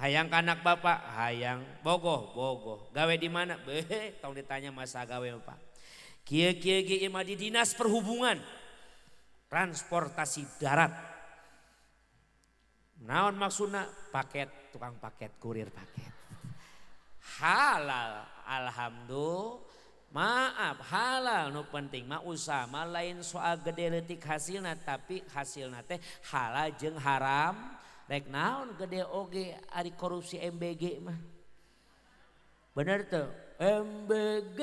Hayang ka anak bapak, hayang bogoh, bogoh. Gawe di mana? Beh, tong ditanya masa gawe pak. Kieu kieu ge mah di dinas perhubungan, transportasi darat. Naon maksudna? Paket, tukang paket, kurir paket. Halal, alhamdulillah. Maaf, halal nu penting mah usaha mah lain soal gede leutik hasilna, tapi hasilna teh halal jeung haram. Rek naon gede oge ari korupsi MBG mah. Bener tuh, MBG.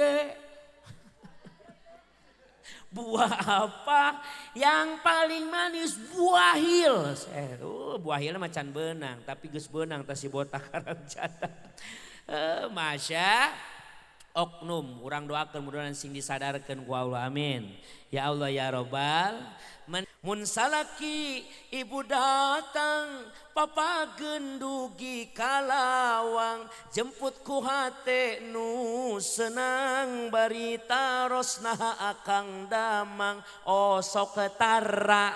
Buah apa yang paling manis? Buahil. Buah hil mah can beunang, tapi geus beunang tah si botak haram jadah. Masya oknum urang doakeun mudah-mudahan sing disadarkeun ku Allah, amin. Ya Allah ya Robbal mun salaki ibu datang papa gendugi kalawang jemput ku hate nu senang bari taros naha akang damang osok tara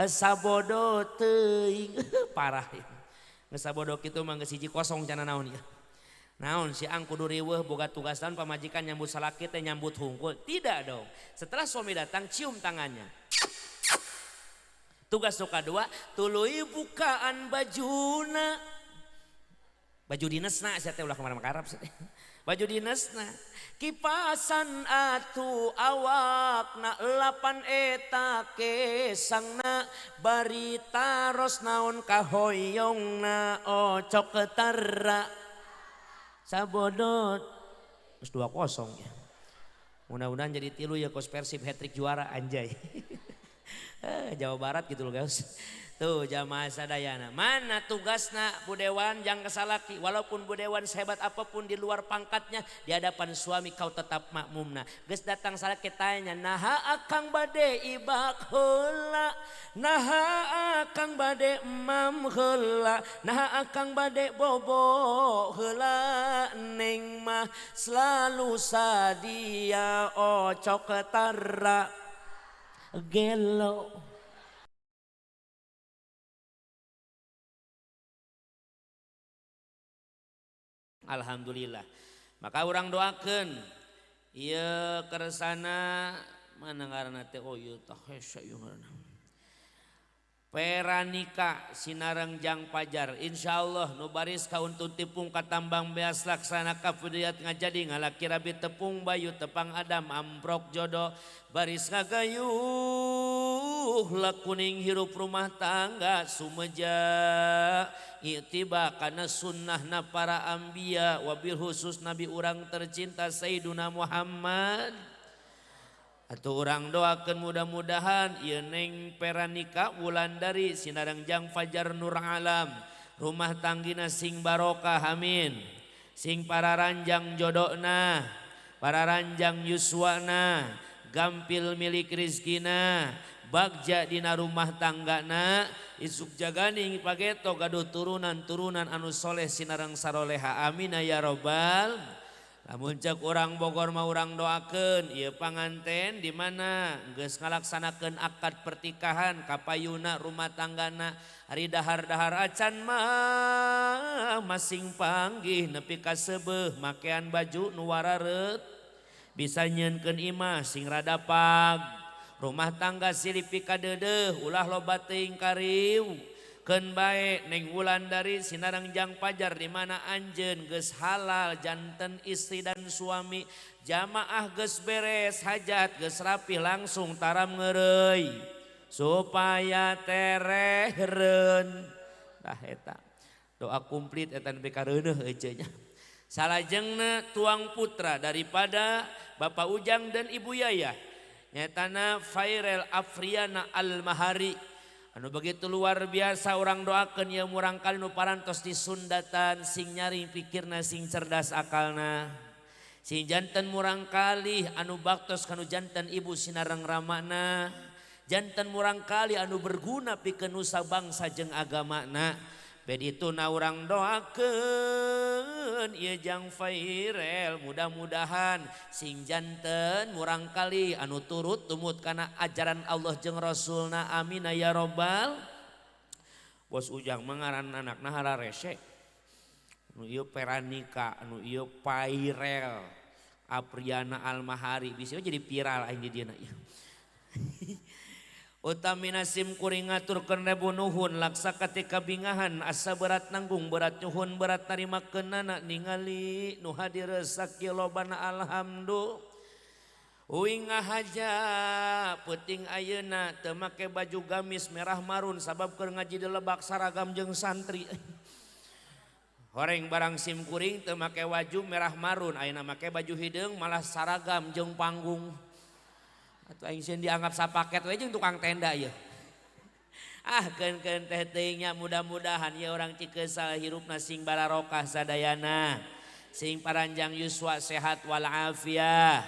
sabodo teuing. Parah geus sabodo kitu mah geus hiji kosong cana naon ieu. Naon si ang kudu riweuh boga tugasan pamajikan nyambut salaki teh nyambut hungkul. Tidak dong. Setelah suami datang cium tangannya. Tugas nu kadua tuluy bukaan bajuna. Baju dinesna sia teh ulah kemana makarab sia teh. Baju dinesna. Kipasan atuh awakna lapan eta kesangna bari taros naon kahoyongna ocok tara. Sabodot terus 2-0 ya. Mudah-mudahan jadi tilu ya kos Persib hat-trick juara anjay. Jawa Barat gitu loh guys. Tuh jamaah sadayana. Mana tugasna Bu Dewan jang kesalaki, walaupun Bu Dewan sehebat apapun di luar pangkatnya di hadapan suami kau tetap makmumna. Geus datang salaki tanya, naha akang bade ibak heula, naha akang bade emam heula, naha akang bade bobo heula, neng mah selalu sadia ocok tara gelo. Alhamdulillah. Maka orang doakan ieu kersana mana ngaranna teh, oh ieu tah hese ieu ngaranna. Peranika Sinareng Jang Pajar insyaallah nu baris kauntun tipung katambang beas laksana kafudiyat ngajadi ngalaki rabi tepung bayu tepang adam amprok jodoh baris ngagayuh lakuning hirup rumah tangga sumeja i'tiba kana sunnahna para anbiya wabil khusus nabi urang tercinta Sayyiduna Muhammad. Atau orang doakan mudah-mudahan ieu neng Peranika Wulandari Sinareng Jang Fajar Nur Alam rumah tanggina sing barokah amin, sing para ranjang jodokna, para ranjang yuswana, gampil milik rizkina, bagja dina rumah tanggana, isuk jaganing pageto gaduh turunan-turunan anu soleh sinareng saroleha amin ya robbal. Lamun cek urang Bogor mah urang doakeun ieu panganten di mana geus ngalaksanakeun akad pertikahan kapayuna rumah tanggana ari dahar-dahar acan mah masing panggih nepi ka seubeuh makean baju nu warareut bisa nyeunkeun imah sing rada pag rumah tangga silih pikadeudeuh ulah loba teuing kariu. Keun bae Neng Wulandari Sinareng Jang Pajar di mana anjeun geus halal janten istri dan suami jamaah geus beres hajat geus rapih langsung taram ngeureuy supaya terehreun. Tah eta doa komplit eta nepi ka reuneuh euceu nya. Salajengna tuang putra daripada Bapak Ujang dan Ibu Yayah nyatana Fairel Afriana Almahari anu begitu luar biasa orang doakeun ieu murang kali nu parantos disundatan sing nyaring pikirna sing cerdas akalna sing janten murang kali anu baktos kanu janten ibu sinareng ramana janten murang kali anu berguna pikeun nusa bangsa jeung agamana. Bed itu na urang doakeun ieu Jang Fairel mudah-mudahan sing janten murang kali anu turut tumut kana ajaran Allah jeung Rasulna amin ya robbal. Bos Ujang mah ngaran anakna hararese. Nu ieu Peranika, nu ieu Pairel, Apriana Almahari bisa jadi viral aing di dieu na. Utamina sim kuring ngaturkeun rebu nuhun laksa ketika bingahan asa berat nanggung berat nyuhun berat narima keunana ningali nu hadir sakieu lobana alhamdulillah. Uing ngahaja peuting ayeuna teu make baju gamis merah marun sabab keur ngaji di lebak saragam jeung santri. Horeng barang sim kuring teu make baju merah marun ayeuna make baju hideung malah saragam jeung panggung. Atuh aing sieun dianggap sapaket we jeung tukang tenda ieu. Ah keun-keun teh teuing nya mudah-mudahan ieu orang Cikeusal hirupna sing bararokah sadayana. Sing paranjang yuswa sehat wal afiah.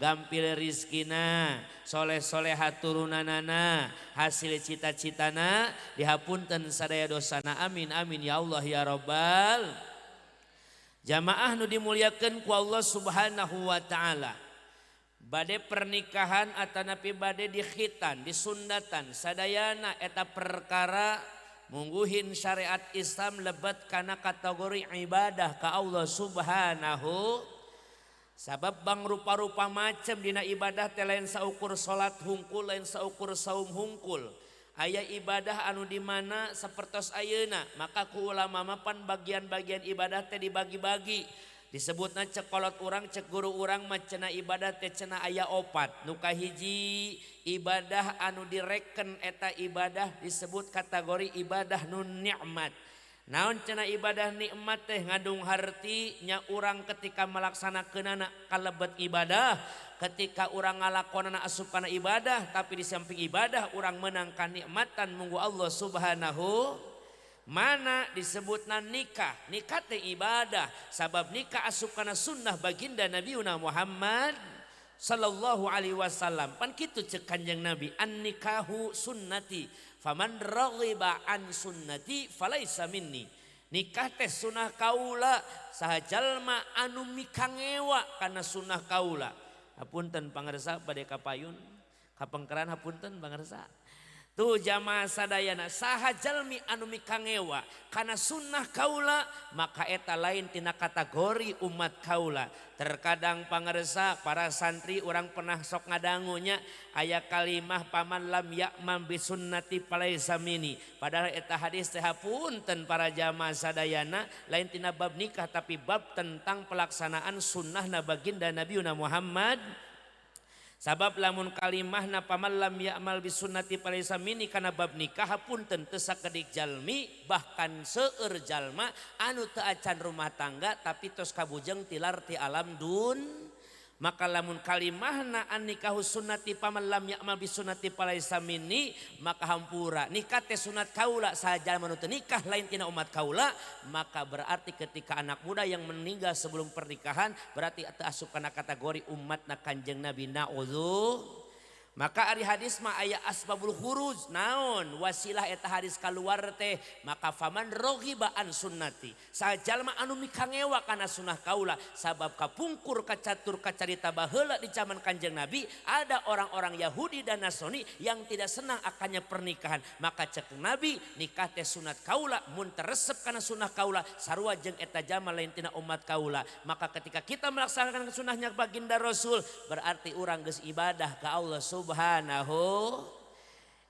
Gampil rizkina, soleh-soleha turunanana, hasil cita-citana dihapunten sadaya dosana amin amin ya Allah ya Rabbal. Jamaah nu dimuliakeun ku Allah Subhanahu wa taala. Bade pernikahan atanapi bade dikhitan, disundatan, sadayana eta perkara mungguhin syariat Islam lebet kana kategori ibadah ka Allah Subhanahu. Sabab bang rupa-rupa macam dina ibadah teh lain saukur salat hungkul, lain saukur saum hungkul. Aya ibadah anu di mana sapertos ayeuna, maka ku ulama mah pan bagian-bagian ibadah teh dibagi-bagi. Disebutna cek kolot urang, cek guru urang mah cenah ibadah teh cenah aya opat. Nu kahiji ibadah anu direken eta ibadah disebut kategori ibadah nu nikmat. Naon cenah ibadah nikmat teh ngandung harti nya urang ketika melaksanakeunana kalebet ibadah, ketika urang ngalakonana asup kana ibadah, tapi di samping ibadah urang menang kanikmatan munggu Allah Subhanahu. Mana disebutna nikah, nikah teh ibadah sabab nikah asup kana sunnah baginda Nabiuna Muhammad sallallahu alaihi wasallam. Pan kitu cek Kanjeng Nabi, an nikahu sunnati faman raghiba an sunnati falaisa minni. Nikah teh sunnah kaula, saha jalma anu mikangewa kana sunnah kaula. Hapunten pangarsa bade kapayun, kapengkeran hapunten pangarsa. Tuh jamaah sadayana saha jalmi anu mikangewa kana sunnah kaula maka eta lain tina kategori umat kaula. Terkadang pangarsa para santri orang pernah sok ngadangunya aya kalimah paman lam ya'mam bi sunnati falaisa minni. Padahal eta hadis teh hapunten para jamaah sadayana lain tina bab nikah tapi bab tentang pelaksanaan sunnahna baginda Nabiuna Muhammad. Sabab lamun kalimahna paman lam ya'mal bisunnati falaisa minni kana bab nikah hapunten teu sakedik jalmi bahkan seueur jalma anu teu acan rumah tangga tapi tos kabujeng tilar ti alam dun. Maka lamun kalimahna an nikahu sunnati paman lam ya'mal bisunnati falaisa minni maka hampura nikah teh sunat kaula saha jalma nu teu nikah lain tina umat kaula. Maka berarti ketika anak muda yang meninggal sebelum pernikahan berarti teu asup kana kategori umatna Kanjeng Nabi naudzu. Maka ari hadis mah aya asbabul khuruj naon wasilah eta hadis kaluar teh maka faman raghiba an sunnati saha jalma anu mikangewa kana sunnah kaula sabab kapungkur kacatur kacarita baheula di zaman Kanjeng Nabi ada orang-orang Yahudi dan Nasrani yang tidak senang akannya pernikahan. Maka cek Nabi nikah teh sunat kaula mun teresep kana sunnah kaula sarua jeung eta jalma lain tina umat kaula. Maka ketika kita melaksanakan sunnahnya baginda Rasul berarti urang geus ibadah ka Allah Subhanahu.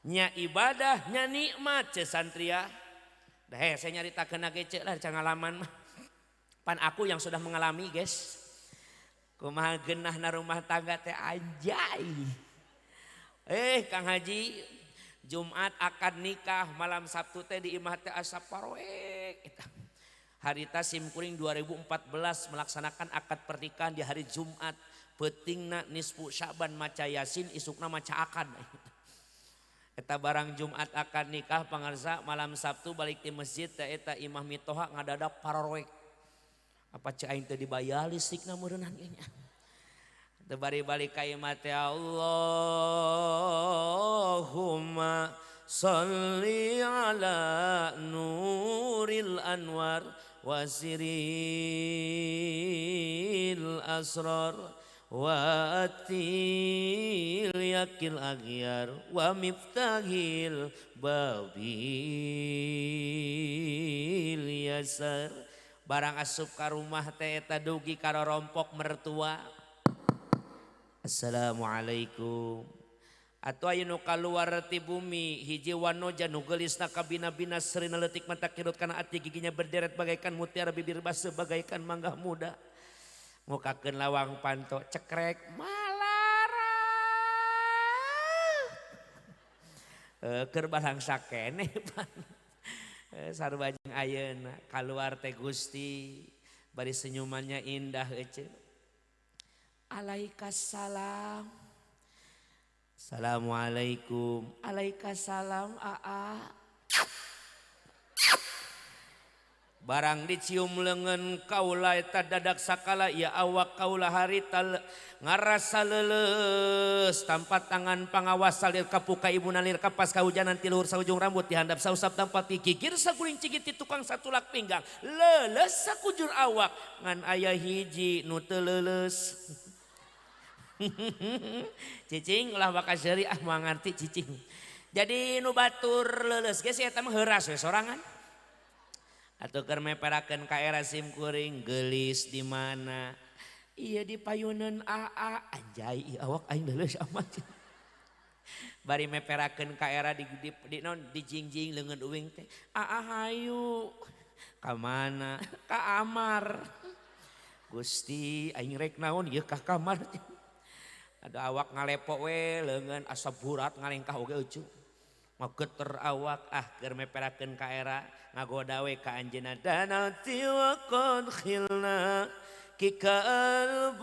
Nya ibadah nya nikmat ce santria. Dah saya nyaritakeun ge ce lah cangalaman mah. Pan aku yang sudah mengalami guys. Kumaha geunahna rumah tangga teh anjay. Kang Haji Jumat akad nikah malam Sabtu teh di imah teh asa paroek eta. Harita simkuring 2014 melaksanakan akad pernikahan di hari Jumat. Peutingna nisfu Sya'ban maca Yasin isukna maca akad. Eta barang Jumat akad nikah pangarsa malam Sabtu balik di masjid teh eta imah mitoha ngadadak paroroek. Apa cek aing teh dibayar listrikna meureunnan ieu nya. Teu bari balik ka imah teh Allahumma sholli ala nuril anwar wasiril asrar watil yakil agyar wa miftahil babil yasar Barang asup ka rumah teh eta dugi karorompok mertua. Assalamualaikum. Atuh aya nu kaluar ti bumi hiji wanoja nu geulisna kabina-bina serina leutik mata kirut kana ati giginya berderet bagaikan mutiara bibir baseuh bagaikan mangga muda. Mukakeun lawang panto cekrek malara. Keur balangsa keneh pan. Sarua jeung ayeuna kaluar teh Gusti bari senyumannya indah ece. Alaikassalam. Assalamualaikum. Alaikassalam aa. Barang dicium lengan kaula eta dadak sakala ya awak kaula harita ngarasa leuleus tanpa tangan pangawas salir kapuka ibu nalir kapas kahujanan ti luhur saujung rambut dihandap sausap tanpa gigir saguling cigit ti tukang satulak pinggang leuleus sakujur awak ngan aya hiji nu teu leuleus. Cicing ulah bakal seuri ah moal ngarti cicing. Jadi nu batur leuleus ge si eta mah heuras we sorangan. Atuh keur meperakeun ka era sim kuring geulis di mana? Iya di payuneun aa anjay ieu awak aing leuleus amat. Bari meperakeun ka era di naon dijingjing leungeun uing teh. Aa hayu. Ka mana? Ka amar. Gusti aing rek naon ieu ka kamar. Ada awak ngalepok we leungeun asa burat ngalengkah oge eucu. Mageter awak ah keur meperakeun ka era ngagoda we ka anjeunna danati wa qad khilna kikal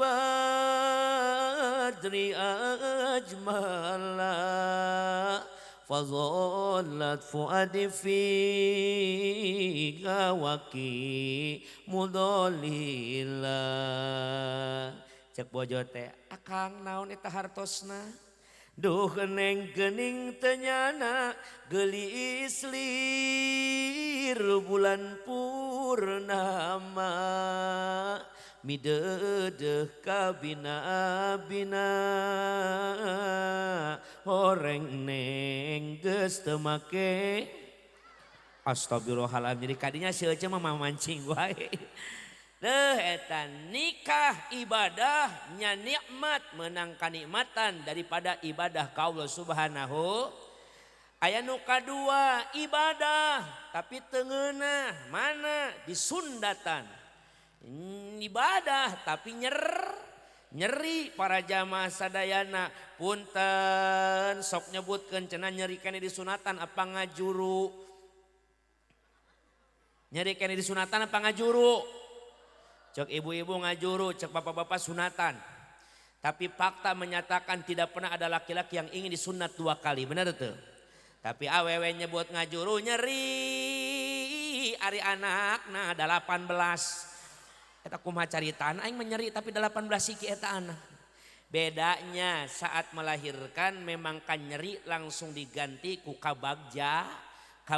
badri ajmala fadhallat fuadi fi gawaki mudallila. Cek bojo teh akang naon eta hartosna? Duh neng gening tenyana geulis lir bulan purnama midedeh kabina-bina horeng neng geus teu make. Astagfirullahaladzim. Jadi kadinya si Ece mah mancing wae. Deh eta nikah ibadah nya nikmat menang kanikmatan daripada ibadah ka Allah Subhanahu. Aya nu kadua ibadah tapi teu ngeunah mana disundatan. Ibadah tapi nyeri para jamaah sadayana punten sok nyebutkeun cenah nyeri keneh disunatan apa ngajuru. Nyeri keneh disunatan apa ngajuru? Cek ibu-ibu ngajuru, cek bapak-bapak sunatan. Tapi fakta menyatakan tidak pernah ada laki-laki yang ingin disunat 2 kali, benar tuh? Tapi awewe nyebut ngajuru nyeri, ari anak nah 18. Eta kumaha caritaan aing menyeri tapi 18 siki eta anak. Bedanya saat melahirkan memang kan nyeri langsung diganti ku kabagjaan.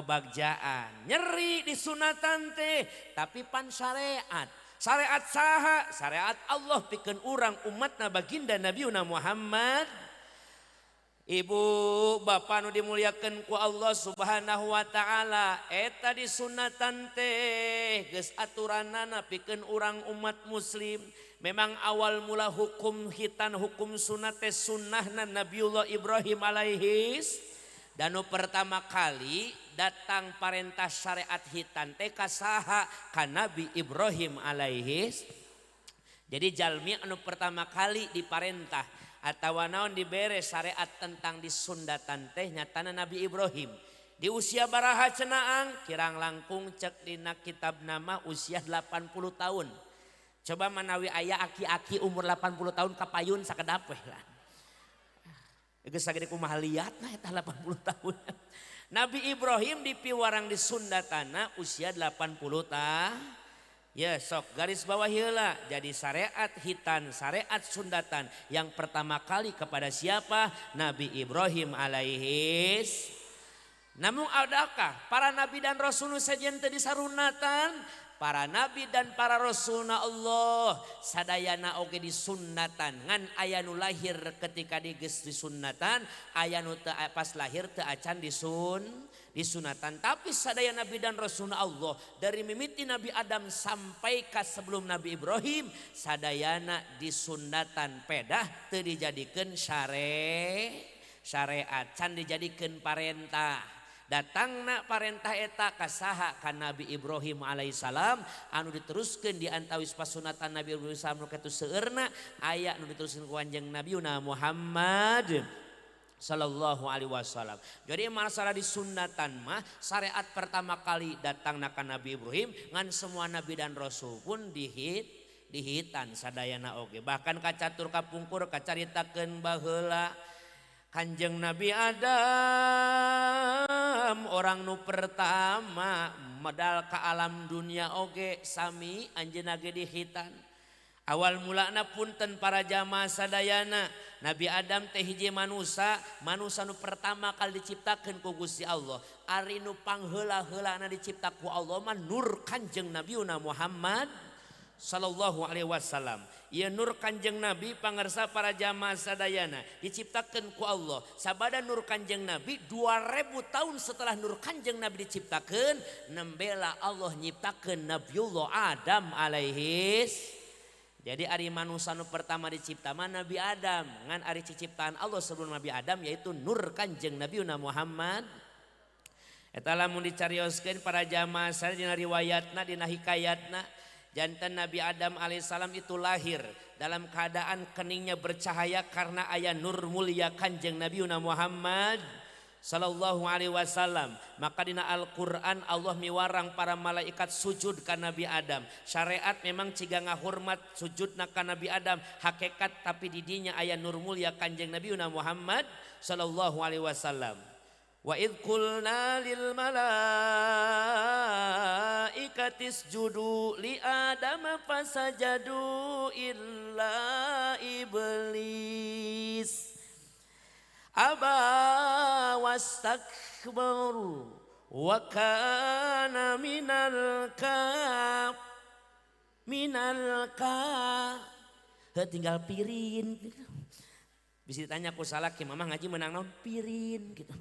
Nyeri disunatan teh, tapi pan syariat. Syariat saha? Syariat Allah pikeun urang umatna baginda Nabiuna Muhammad. Ibu bapak nu dimuliakeun ku Allah Subhanahu wa taala, eta disunatan teh geus aturanana pikeun urang umat muslim. Memang awal mula hukum khitan hukum sunat teh sunnahna Nabiullah Ibrahim alaihis. Dan nu pertama kali datang parentah syariat khitan teh ka saha? Ka Nabi Ibrahim alaihis. Jadi jalmi anu pertama kali diparentah atawa naon dibere syariat tentang disundatan teh nyatana Nabi Ibrahim. Di usia baraha cenaang kirang langkung cek dina kitab nama usia 80 tahun. Coba manawi aya aki-aki umur 80 tahun kapayun sakedap weh lah. Geus sagede kumaha liatna eta 80 tahun. Nabi Ibrahim dipiwarang di Sundatana usia 80 tahun. Ya sok garis bawah heula. Jadi syariat khitan, syariat sundatan yang pertama kali kepada siapa? Nabi Ibrahim alaihis. Namun adakah para nabi dan rasul sejen teu disarunatan? Para nabi dan para rasulna Allah sadayana oge disunatan ngan aya nu lahir ketika digeus disunatan, aya nu teu pas lahir teu acan disunatan. Tapi sadaya nabi dan rasulna Allah dari mimiti Nabi Adam sampai ka sebelum Nabi Ibrahim sadayana disunatan pedah teu dijadikeun syariat can dijadikeun parentah. Datangna parentah eta ka saha ka Nabi Ibrahim alaihissalam anu diteruskeun di antawis pasunatan Nabi Ibrahim alaihissalam nu kitu seueurna aya nu diteruskeun ku Kanjeng Nabiuna Muhammad sallallahu alaihi wasallam. Jadi masalah disunatan mah syariat pertama kali datangna ka Nabi Ibrahim ngan semua nabi dan rasul pun dihitan sadayana oge. Bahkan kacatur kapungkur kacaritakeun baheula Kanjeng Nabi Adam orang nu pertama medal ka alam dunia oge sami anjeunna ge dihitan. Awal mulana punten para jamaah sadayana Nabi Adam teh hiji manusa, manusa nu pertama kali diciptakeun ku Gusti Allah. Ari nu pangheula-heulana dicipta ku Allah mah nur Kanjeng Nabiuna Muhammad sallallahu alaihi wasallam. Ieu nur Kanjeng Nabi pangarsa para jamaah sadayana diciptakeun ku Allah. Sabada nur Kanjeng Nabi 2000 tahun setelah nur Kanjeng Nabi diciptakeun nembela Allah nyiptakeun Nabiullah Adam alaihis. Jadi ari manusa nu pertama dicipta mah Nabi Adam, ngan ari ciciptaan Allah sebelum Nabi Adam yaitu nur Kanjeng Nabiuna Muhammad. Eta lamun dicarioskeun para jamaah sadayana dina riwayatna dina hikayatna jantan Nabi Adam alaihissalam itu lahir dalam keadaan keningnya bercahaya karena aya nur mulia Kanjeng Nabiuna Muhammad sallallahu alaihi wasallam. Maka dina Al-Qur'an Allah miwarang para malaikat sujud ka Nabi Adam. Syariat memang ciga ngahormat sujudna ka Nabi Adam hakikat tapi didinya aya nur mulia Kanjeng Nabiuna Muhammad sallallahu alaihi wasallam. Wa idh qulna lil malaikati isjudu li adama fasajadu illa iblis aba wastakbaru wa kana minal ka tinggal pirin. Bisa ditanya ku salaki mamah ngaji menang naon pirin gitu.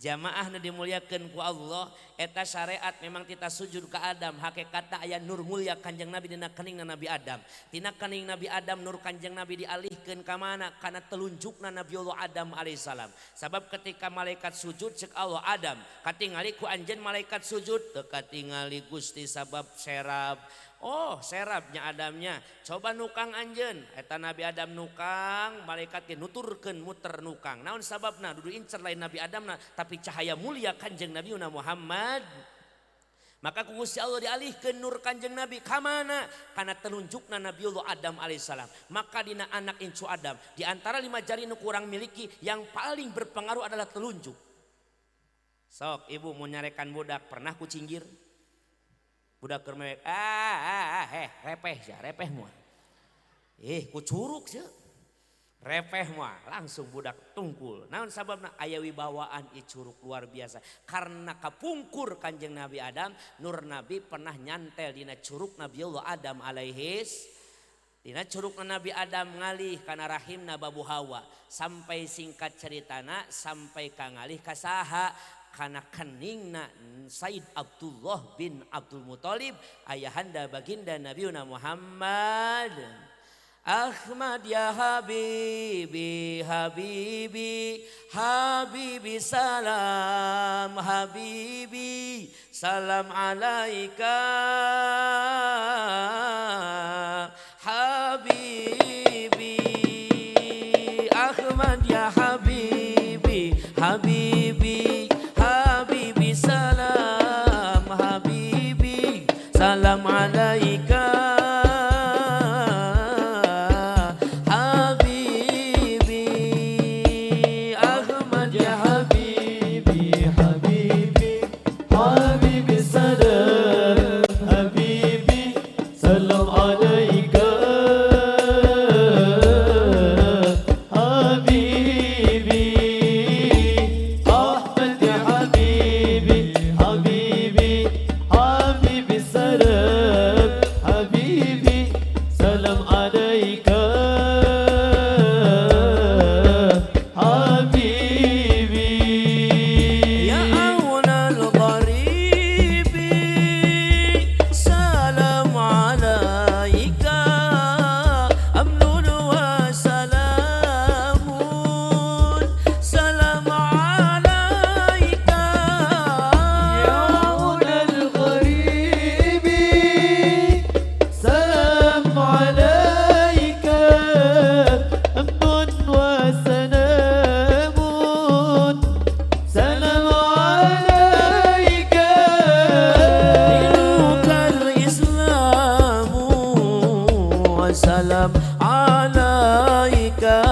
Jamaah nu dimuliakeun ku Allah eta syariat memang tita sujud ka Adam hakikatna aya nur mulia Kanjeng Nabi dina keningna Nabi Adam. Tina kening Nabi Adam nur Kanjeng Nabi dialihkeun ka mana? Kana telunjukna Nabiullah Adam alaihissalam. Sabab ketika malaikat sujud cek Allah Adam katingali ku anjeun malaikat sujud teu katingali Gusti sabab serab. Oh serabnya Adamnya coba nukang anjeun eta Nabi Adam nukang malaikat ge nuturkeun muter nukang naon sababna dudu incer lain Nabi Adamna tapi cahaya mulia Kanjeng Nabiuna Muhammad. Maka ku Gusti Allah dialihkeun nur Kanjeng Nabi ka mana? Kana telunjukna Nabiullah Adam alaihissalam. Maka dina anak incu Adam di antara 5 jari nu kurang miliki yang paling berpengaruh adalah telunjuk. Sok ibu mau nyarekan budak pernah ku cinggir? Budak keur mewek repeh sia repeh moal. Ku curug sia. Repeh moal langsung budak tungkul. Naon sababna aya wibawaan ieu curug luar biasa. Karena kapungkur Kanjeng Nabi Adam, nur Nabi pernah nyantel dina curug Nabiullah Adam alaihis. Dina curugna Nabi Adam ngalih kana rahimna Babu Hawa. Sampai singkat ceritana sampai ka ngalih ka saha? Kana keningna Said Abdullah bin Abdul Muthalib ayahanda baginda Nabiuna Muhammad. Ahmad ya habibi habibi habibi salam habibi salam alaika habibi. Ahmad ya habibi habibi habibi salam habibi salam alaika habibi. Ahmad ya habibi habibi habibi salam habibi salam alaika habibi. Ahmad ya habibi habibi habibi salam wa salam alaika.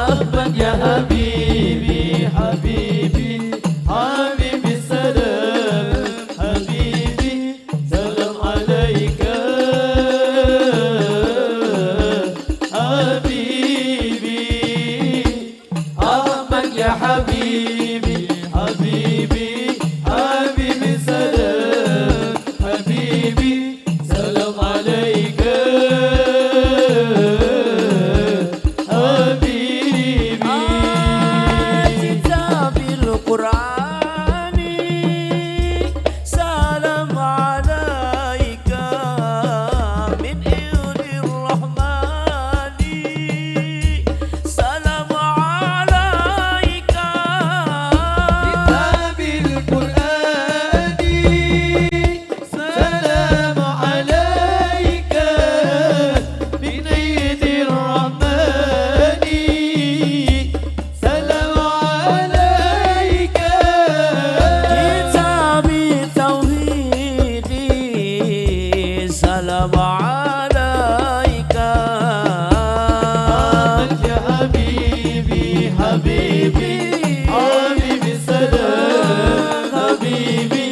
Ahmad ya habibi, habibi, habibi salam, habibi salam alaika, habibi. Ahmad ya habibi, habibi, habibi salam, habibi salam alaika, habibi. Kitabil Qur'ani salam alaika min irdir rahmani salam alaika. Kitabil Qur'ani salam alaika min irdir rahmani salam alaika. Kitabi tauhidi salam alaika. Ahmad ya habibi, habibi, habibi salam, habibi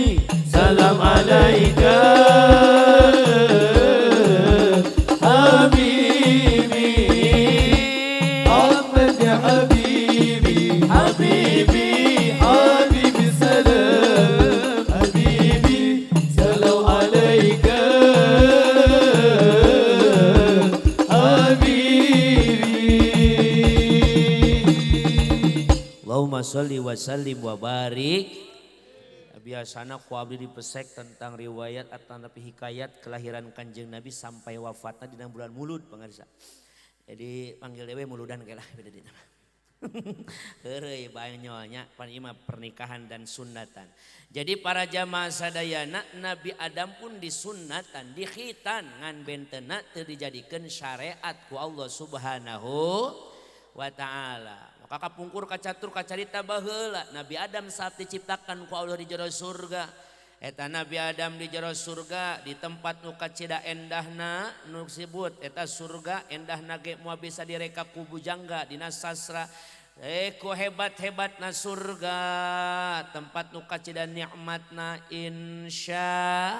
salam alaika, habibi. Ahmad ya habibi, habibi, habibi salam, habibi salam alaika, habibi. Allahumma sholli wa sallim wa barik. Biasana ku abdi dipesek tentang riwayat atau nabi hikayat kelahiran Kanjeng Nabi sampai wafatna dina bulan Mulud pangarsa. Jadi panggil dewe muludan kalah beda dina. Heureuy banyonya pan ieu mah pernikahan dan sunatan. Jadi para jamaah sadayana Nabi Adam pun disunatan, dikhitan ngan bentena teu dijadikeun syariat ku Allah Subhanahu wa ta'ala. Maka kapungkur kacatur kacarita baheula Nabi Adam saat diciptakan ku Allah di jero surga. Eta Nabi Adam di jero surga di tempat nu kacida endahna nu disebut eta surga endahna ge moal bisa direka ku bujangga dina sastra. Ku hebat-hebatna surga tempat nu kacida nikmatna insya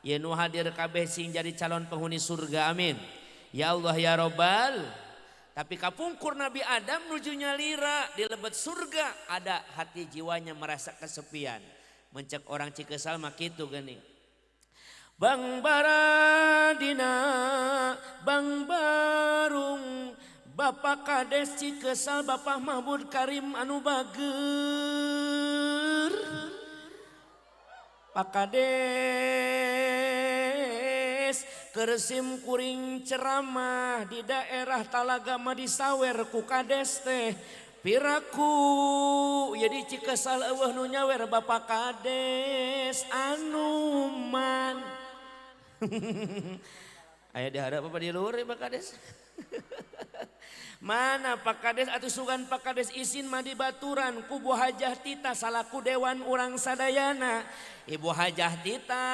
ye nu hadir kabeh sing jadi calon penghuni surga, amin. Ya Allah ya Robbal. Tapi kapungkur Nabi Adam nuju nyalira di lebet surga ada hati jiwanya merasa kesepian. Mencek orang Cikesal mah kitu geuning. Bang Baradina, Bang Barung, Bapak Kades Cikesal, Bapak Mahmud Karim anu bager. Pak Kades kersim kuring ceramah di daerah Talaga mah disawer ku Kades teh. Piraku jadi Cikesal eueuh nu nyawer Bapak Kades anuman. Aya diharap apa di luhur ya Pak Kades? Mana Pak Kades atuh sugan Pak Kades isin mah di baturan ku Bu Hajah Tita salaku dewan urang sadayana. Ibu Hajah Tita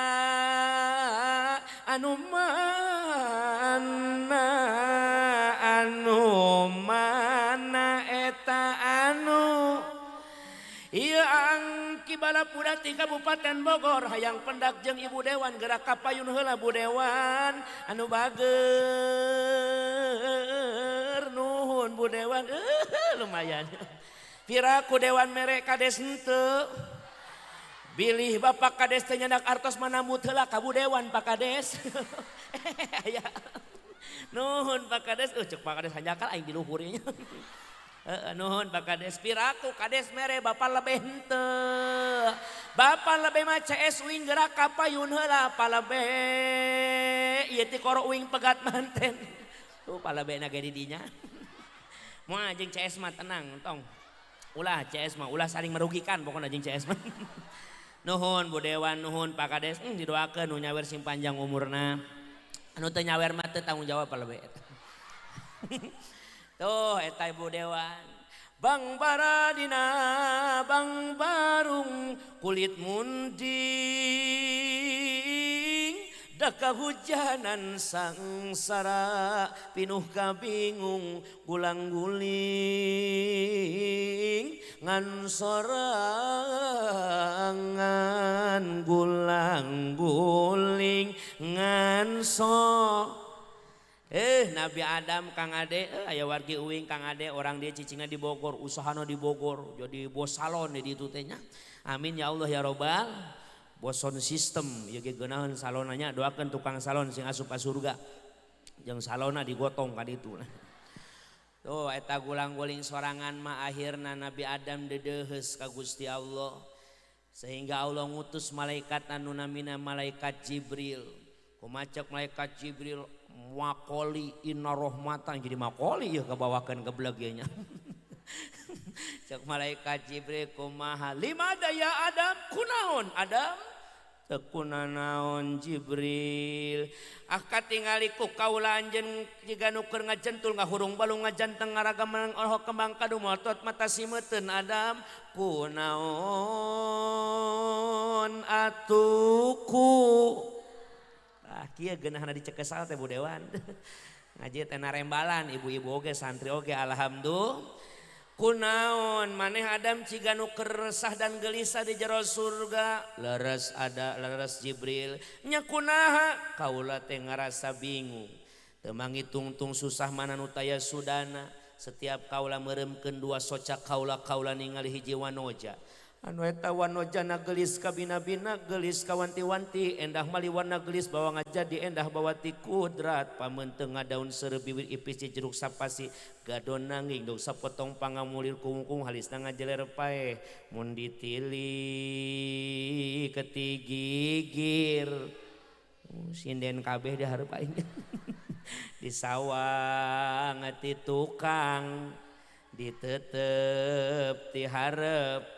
anu mana anu mana eta anu ieu angki balapuda ti Kabupaten Bogor hayang pendak jeung Ibu Dewan gerak kapayun heula Bu Dewan anu bager nuhun Bu Dewan lumayan. Piraku Dewan mere Kades henteu. Bilih Bapak Kades teh nyandak artos manambut heula ka Bu Dewan Pak Kades. Aya. Nuhun Pak Kades, cek Pak Kades hanjakal aing di luhur nya. Nuhun Pak Kades, piraku Kades mere Bapak lebih henteu. Bapak lebih mah CS uing gerak kapayun heula palebe. Ieu ti koro uing pegat manten. Tuh palebena ge di dinya. Moal jeung CS mah tenang tong. Ulah CS mah ulah saling merugikan pokona jeung CS mah. Nuhun Bu Dewan, nuhun Pak Kades, didoakeun nu nyawer sing panjang umurna. Anu teu nyawer mah teu tanggung jawab palebe eta. Tuh eta Ibu Dewan. Bang Baradina, Bang Barung, kulit munding, Da kahujanan sangsara pinuh kabingung gulang guling ngan sorangan gulang guling ngan so. Nabi Adam Kang Ade, aya wargi uing Kang Ade, orang dia cicingna di Bogor, usahana di Bogor, jadi bos salon di ditu teh nya. Amin ya Allah ya robbal. Bos sound system ieu ge geunaheun salonanya, doakeun tukang salon sing asup ka surga. Jeung salonna digotong ka ditu. Tuh eta gulang-guling sorangan mah akhirna Nabi Adam dedeuheus ka Gusti Allah. Sehingga Allah ngutus malaikat anu namina malaikat Jibril. Kumacek malaikat Jibril makoli inna rahmatan jadi makoli ya kebawakan geblek ya nya. Cek malaikat Jibril kumaha lima daya Adam kunaon Adam cek kunanaon Jibril ah katingali ku kaula anjeun jiga nu keur ngajentul ngahurung balung ngajanteng ngaraga menang olohok kembang kadu motot mata simeuten Adam kunaon atuku. Ah kieu geunahna dicekesal teh Bu Dewan. Ngaji teh narembalan ibu-ibu oge santri oge alhamdulillah. Kunaon maneh Adam ciga nu keur resah dan gelisah di jero surga. Leres ada leres Jibril. Nya kunaha kaula teh ngarasa bingung. Teu mangitungtung susah mana nu taya sudana. Setiap kaula meureumkeun dua soca kaula kaula ningali hiji wanoja. Anu eta wanojana gelis kabina-bina gelis kawanti-wanti endah maliwarna gelis bawa ngajadi endah bawa ti kudrat pamenteng daun seureuh bibir ipis jeruk sapasi gadon nanging dog sapotong pangamulir kungkung halisna ngajeler paeh mun ditili ketigigir sinden kabeh dihareup aing di sawang ti tukang ditetep ti hareup.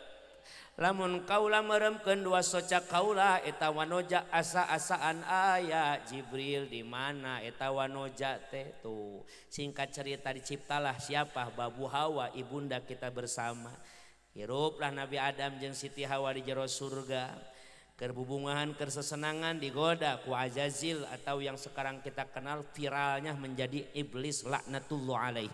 Lamun kaula meremkeun dua soca kaula eta wanoja asa-asaan aya Jibril di mana eta wanoja teh tuh. Singkat cerita diciptalah siapa Babu Hawa ibunda kita bersama. Hiruplah Nabi Adam jeung Siti Hawa di jero surga. Keur bubungahan keur sesenangan digoda ku Azazil atau yang sekarang kita kenal viralnya menjadi iblis laknatullah alaih.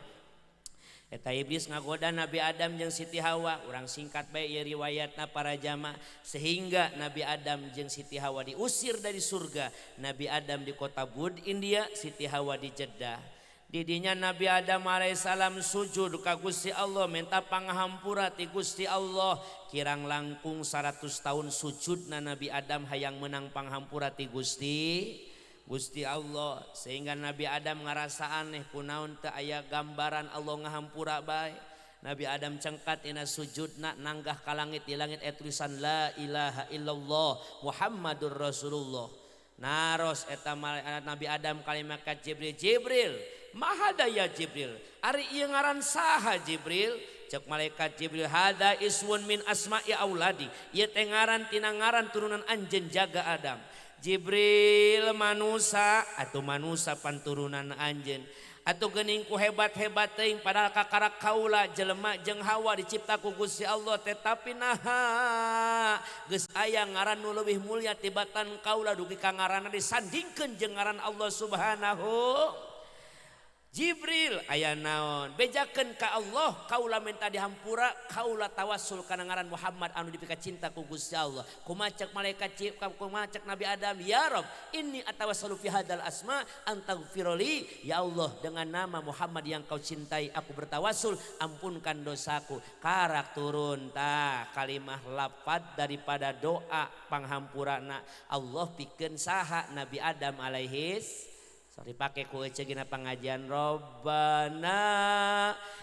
Eta iblis ngagoda Nabi Adam jeung Siti Hawa, urang singkat bae ieu riwayatna para jamaah sehingga Nabi Adam jeung Siti Hawa diusir dari surga. Nabi Adam di kota Bud India, Siti Hawa di Jeddah. Didinya Nabi Adam alaihissalam sujud ka Gusti Allah minta pangahampura ti Gusti Allah. Kirang langkung 100 tahun sujudna Nabi Adam hayang menang panghampura ti Gusti Allah sehingga Nabi Adam ngarasa aneh kunaon teu aya gambaran Allah ngahampura bae. Nabi Adam cengkat ina sujudna nanggah ka langit di langit aya tulisan la ilaha illallah Muhammadur Rasulullah. Naros eta Nabi Adam kalimat ka Jibril, Jibril mahada ya Jibril ari ieu ngaran saha Jibril? Cek malaikat Jibril hada ismun min asma'i auladi ieu teh ngaran tina ngaran turunan anjeun jaga Adam. Jibril manusa atau manusa panturunan anjeun atau geuning ku hebat-hebat teuing padahal kakarak kaula jelema jeung Hawa dicipta ku Gusti Allah tetapi naha geus aya ngaran nu leuwih mulia tibatan kaula dugi ka ngaranna disandingkeun jeung ngaran Allah Subhanahu. Jibril aya naon bejakeun ka Allah kaula minta dihampura kaula tawassul kana ngaran Muhammad anu dipika cinta ku Gusti Allah. Kumacek malaikat kumacek Nabi Adam ya Rob inni atawassalu fi hadzal asma antaghfirli ya Allah dengan nama Muhammad yang kau cintai aku bertawassul ampunkan dosaku. Karak turun tah kalimah lafad daripada doa panghampurana Allah pikeun saha Nabi Adam alaihis. Sorry pakai ku ece gina pengajian Robbana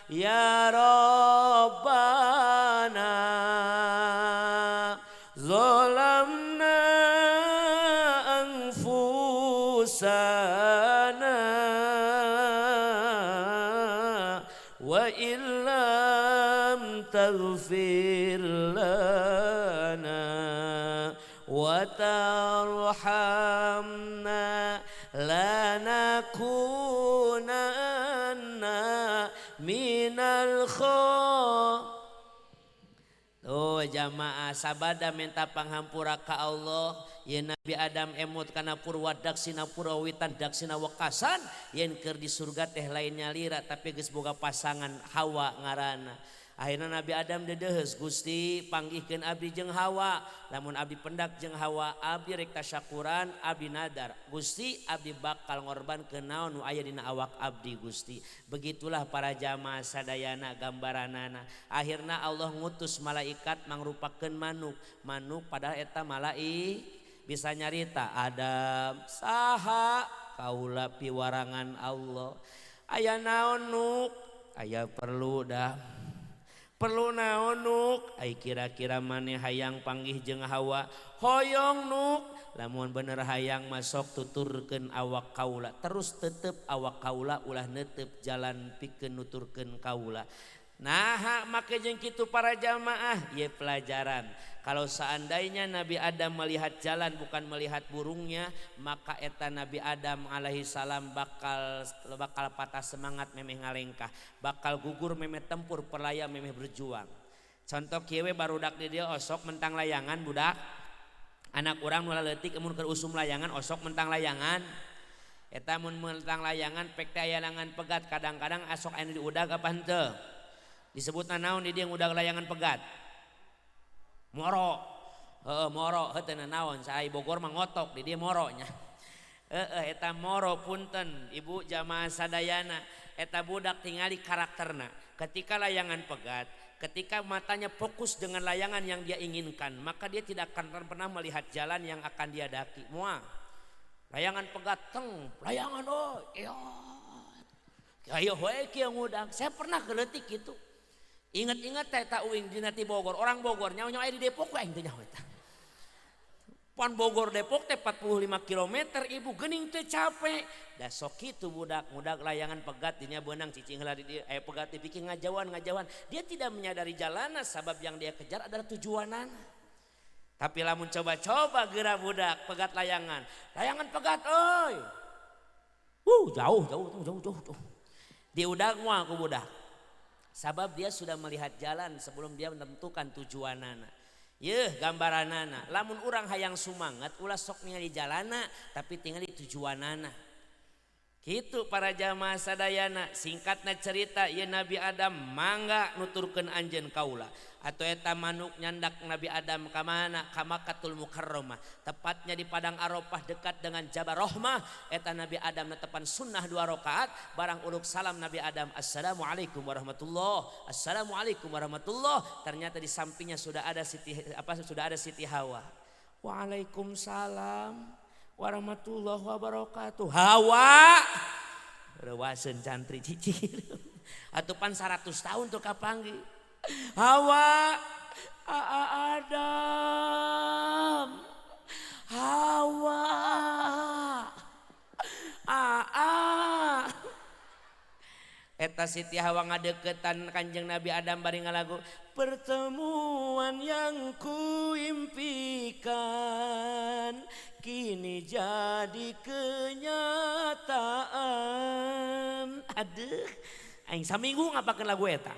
ya Robbana zolamna anfusana wa illam taghfir lana wa tarhamna lanakunanna minal kho. Tuh jamaah sabada minta panghampura ka Allah yen Nabi Adam emut kana purwa daksina purwawitan daksina wekasan yen keur di surga teh lain nyalira tapi geus boga pasangan Hawa ngaranna. Akhirna Nabi Adam dedeheus, Gusti panggihkeun abdi jeung Hawa, lamun abdi pendak jeung Hawa abdi rek tasyakuran abdi nadar Gusti abdi bakal ngorbankeun naon nu aya dina awak abdi Gusti. Begitulah para jamaah sadayana gambaranana. Akhirna Allah ngutus malaikat mangrupakeun manuk, manuk padahal eta malaik bisa nyarita Adam saha kaula piwarangan Allah aya naon nuk aya perlu dah perlu naon nuk ai kira-kira maneh hayang panggih jeung Hawa hoyong nuk lamun bener hayang masok tuturkeun awak kaula terus tetep awak kaula ulah netep jalan pikeun nuturkeun kaula. Nah make jeung kitu para jamaah ye pelajaran. Kalau seandainya Nabi Adam melihat jalan bukan melihat burungnya, maka eta Nabi Adam alaihi salam bakal patah semangat memeh ngalengkah, bakal gugur memeh tempur perlaya memeh berjuang. Contoh kieu we barudak di dieu osok mentang layangan budak. Anak urang nu leutik mun keur usum layangan osok mentang layangan. Eta mun mentang layangan pek teh aya langan pegat kadang-kadang asok aya diudag apa henteu. Disebutna naon di dieu ngudag layangan pegat? Moro. Heeh moro heuh teu naon saai Bogor mah ngotok di dieu moro nya. Heeh eta moro punten ibu jamaah sadayana eta budak tingali karakterna. Ketika layangan pegat, ketika matanya fokus dengan layangan yang dia inginkan, maka dia tidak akan pernah melihat jalan yang akan dia daki. Moal. Layangan pegat teng, layangan oh iya. Ayo we kieu ngudag. Saya pernah keleutik kitu. Ingat-ingat teh ta uing dina ti Bogor, orang Bogor nyaho-nyaho aya di Depok we aing teh nyaho eta. Pan Bogor Depok teh 45 km ibu geuning teh capek. Da sok kitu budak ngudag layangan pegat dinya beunang cicing heula di dieu aya pegat dipikir ngajauhan. Dia tidak menyadari jalanna sabab yang dia kejar adalah tujuanana. Tapi lamun coba-coba geura budak pegat layangan. Layangan pegat euy. Jauh jauh jauh jauh jauh. Diudag moal ku budak. Sabab dia sudah melihat jalan sebelum dia menentukan tujuanana. Yeuh gambaranana. Lamun urang hayang sumangat ulah sok ningali jalana tapi tingali tujuanana. Kitu para jamaah sadayana singkatna cerita ieu Nabi Adam mangga nuturkeun anjeun kaula atau eta manuk nyandak Nabi Adam ka mana ka Makkatul Mukarramah tepatnya di Padang Arafah dekat dengan Jabal Rahmah eta Nabi Adam netepan sunnah 2 rakaat barang uluk salam Nabi Adam assalamualaikum warahmatullah assalamualaikum warahmatullah ternyata di sampingnya sudah ada Siti Hawa. Waalaikumsalam warahmatullahi wabarakatuh. Hawa rewaseun cantri cicir atuh pan 100 tahun tuh kapanggih. Hawa Adam Hawa aa eta Siti Hawa ngadeukeutan Kanjeng Nabi Adam bari ngalagu pertemuan yang kuimpikan kini jadi kenyataan. Aduh aing saminggu ngapakeun lagu eta.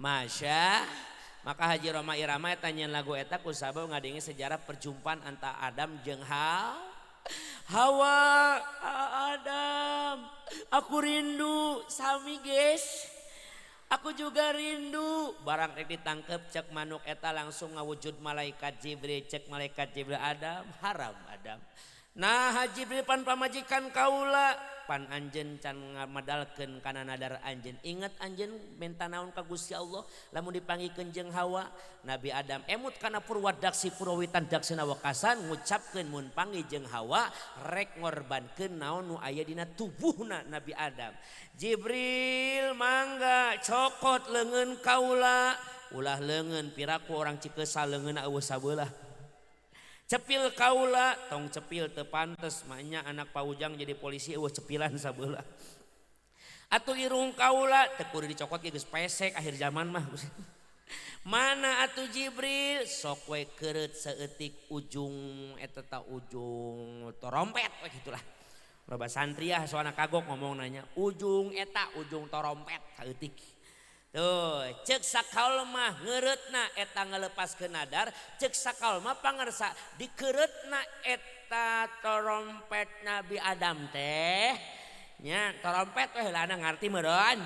Masya maka Haji Rhoma Irama eta nyeun lagu eta ku sabab ngadenge sejarah perjumpaan antara Adam jeung Hawa. Adam aku rindu sami guys aku juga rindu. Barang rek ditangkep cek manuk eta langsung ngawujud malaikat Jibril cek malaikat Jibril Adam haram Adam. Nah Jibril pan pamajikan kaula pan anjeun can ngamadalkeun kana nadar anjeun. Ingat anjeun menta naon ka Gusti Allah lamun dipanggihkeun jeung Hawa. Nabi Adam emut kana purwadaksi purwawitan daksina wekasan ngucapkeun mun panggih jeung Hawa rek ngorbankeun naon nu aya dina tubuhna Nabi Adam. Jibril mangga cokot leungeun kaula ulah leungeun piraku orang Cikesal leungeunna eueuh sabelah. Cepil kaula tong cepil teu pantes maknya anak paujang jadi polisi eueuh cepilan sabelah. Atuh irung kaula teu kudu dicokot ge geus pesek akhir zaman mah. Mana atuh Jibril sok we keureut saeutik ujung eta ta ujung torompet we gitulah. Loba santriah soalna kagok ngomong nanya ujung eta ujung torompet saeutik. Tuh, cek sakaul mah ngeureutna eta ngalepaskeun nadar, cek sakaul mah pangersa dikeureutna eta trompet Nabi Adam teh. Nya trompet weh lana ngarti meureun.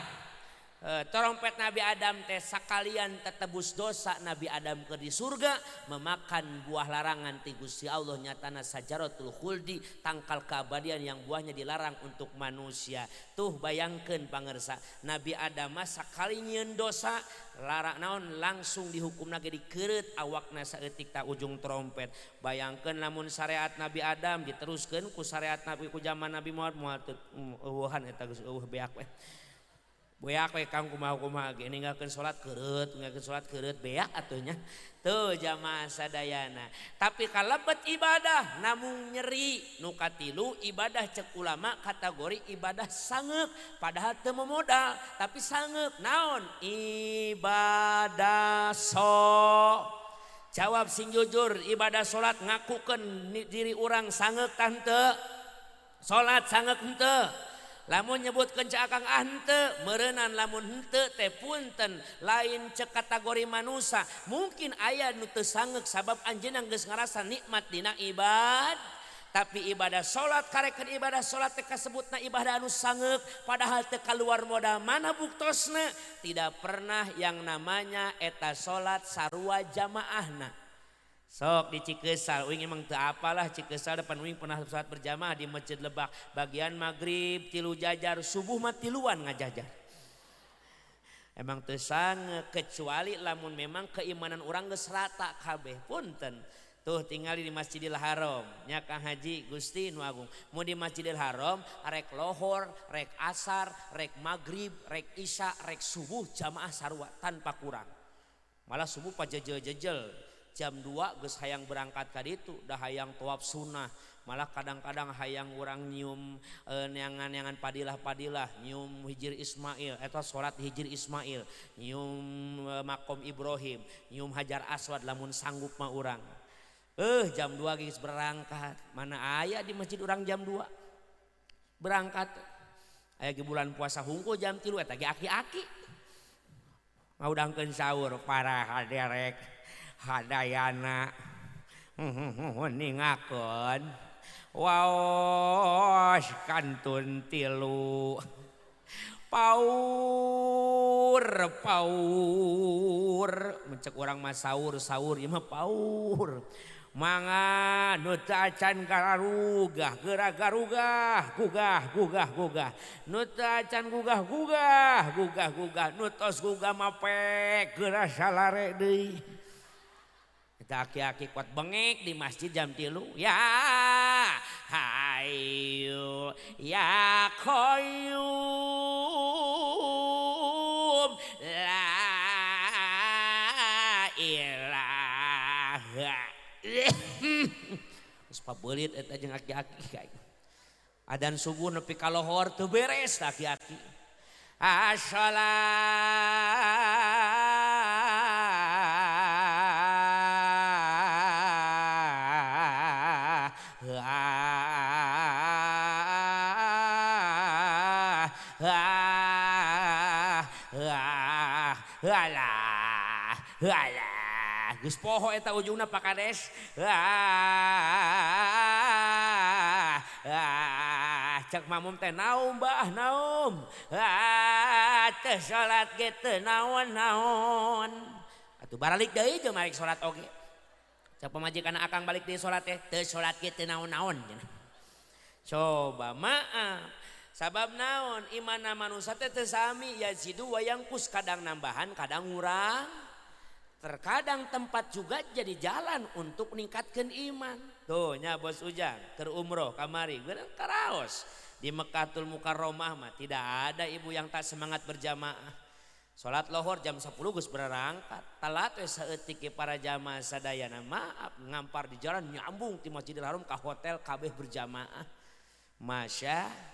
Trompet Nabi Adam teh sakalian tetebus dosa Nabi Adam ke di surga memakan buah larangan ti Gusti Allah nyatana sajaratul khuldi tangkal keabadian yang buahnya dilarang untuk manusia. Tuh bayangkeun pangersa Nabi Adam mah sakali nyieun dosa larang naon langsung dihukumna ge dikeureut awakna saeutik ta ujung trompet. Bayangkeun lamun syariat Nabi Adam diteruskeun ku syariat Nabi ku zaman Nabi Muhammad moal teu eueuhan eta geus eueuh beak we. Beak we kang kumaha-kumaha ge ninggalkeun salat keureut, ninggalkeun salat keureut beak atuh nya. Tuh jamaah sadayana. Tapi kalebet ibadah namung nyeri nu katilu ibadah cek ulama kategori ibadah sangeuk padahal teu modal tapi sangeuk naon ibadah so. Jawab sing jujur ibadah salat ngakukeun diri urang sangeuk tah henteu? Salat sangeuk henteu? Lamun nyebutkeun cek akang ah henteu meureunan lamun henteu teh punten lain cek kategori manusia mungkin aya nu teu sangeuk sabab anjeunna geus ngarasa nikmat dina ibad tapi ibadah salat karekeun ibadah salat teh kasebutna ibadah anu sangeuk padahal teu kaluar modal mana buktosna tidak pernah yang namanya eta salat sarua jamaahna. Sok di Cikesal, uing emang teu apalah Cikesal depan uing pernah salat berjamaah di Masjid Lebak. Bagian maghrib tilu jajar, subuh mah tiluan ngajajar. Emang teu sangeuk kecuali lamun memang keimanan urang geus rata kabeh punten. Tuh tinggali di Masjidil Haram, nya Kang Haji Gusti nu Agung. Mun di Masjidil Haram rek lohor, rek asar, rek maghrib, rek isya, rek subuh jamaah sarua tanpa kurang. Malah subuh pajejel-jejel. Jam 2 geus hayang berangkat ka ditu, dah hayang tawaf sunnah. Malah kadang-kadang hayang urang nyium neangan-neangan padilah-padilah, nyium Hijir Ismail, eta salat Hijir Ismail, nyium makom Ibrahim, nyium Hajar Aswad lamun sanggup mah urang. Jam 2 geus berangkat. Mana aya di masjid urang jam 2? Berangkat. Aya ge bulan puasa hungkul jam 3 eta ge aki-aki. Ngaudangkeun sahur para haderek. Hadayana ningakeun waos kantun tilu paur paur mencek urang mah sahur sahur ieu mah paur mangga nu teu acan garugah geura garugah gugah gugah gugah nu teu acan gugah gugah gugah gugah nu tos gugah mah pek geura salare deui. Kita aki-aki kuat bengek di masjid jam 3. Ya hayu ya qayyum la ilaha. Geus pabeulit eta jeung aki-aki kayak. Adan subuh nepi ka lohor teu beres aki-aki. Assalat alah, geus poho eta ujungna Pak Kades. Cek mamum teh naum bah naum. Teu salat ge teu naon-naon. Atuh baralik deui jeung balik salat oge. Cek pamajikan akang balik deui salat teh teu salat ge teu naon-naon cenah. Coba maaf. Sabab naon imana manusia teh teu sami yazidu wa yangkus kadang nambahan kadang ngurang. Terkadang tempat juga jadi jalan untuk meningkatkan iman. Tuh nya bos Ujang keur umroh kamari geus karaos di Mekkatul Mukarramah mah tidak ada ibu yang tak semangat berjamaah. Salat lohor jam 10 geus berangkat. Telat we saeutik ge para jamaah sadayana maaf ngampar di jalan nyambung ti Masjidil Haram ka hotel kabeh berjamaah. Masya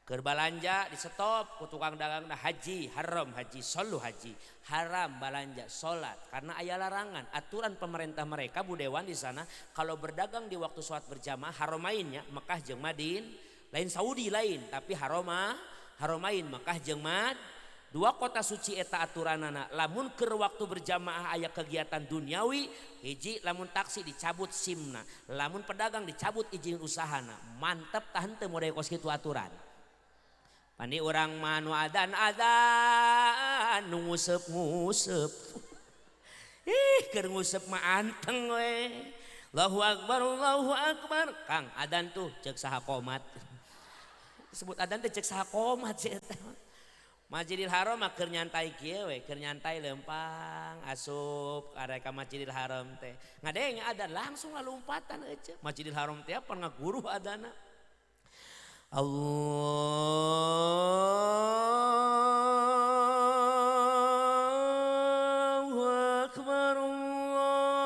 keur balanja di stop ku tukang dagangna haji haram haji solu haji haram balanja salat karena aya larangan aturan pemerintah mereka Bu Dewan di sana kalau berdagang di waktu salat berjamaah haramainnya Mekah jeung Madin lain Saudi lain tapi haramain Mekah jeung Dua kota suci eta aturanana lamun keur waktu berjamaah aya kegiatan duniawi hiji lamun taksi dicabut simna, lamun pedagang dicabut izin usahana. Mantep tah henteu model kos kitu aturan. Pani urang mah nu adan adan nu nguseup-nguseup. Ih keur nguseup mah anteng we. Allahu akbar Allahu akbar. Kang adan tuh ceuk saha qomat. Sebut adan teh ceuk saha qomat sih eta. Masjidil Haram mah keur nyantai kieu we, keur nyantai lempang asup arek ka Masjidil Haram teh. Ngadenge adan langsung lalumpatan euceu. Masjidil Haram teh apa ngaguruh adana. Allahu akbar Allahu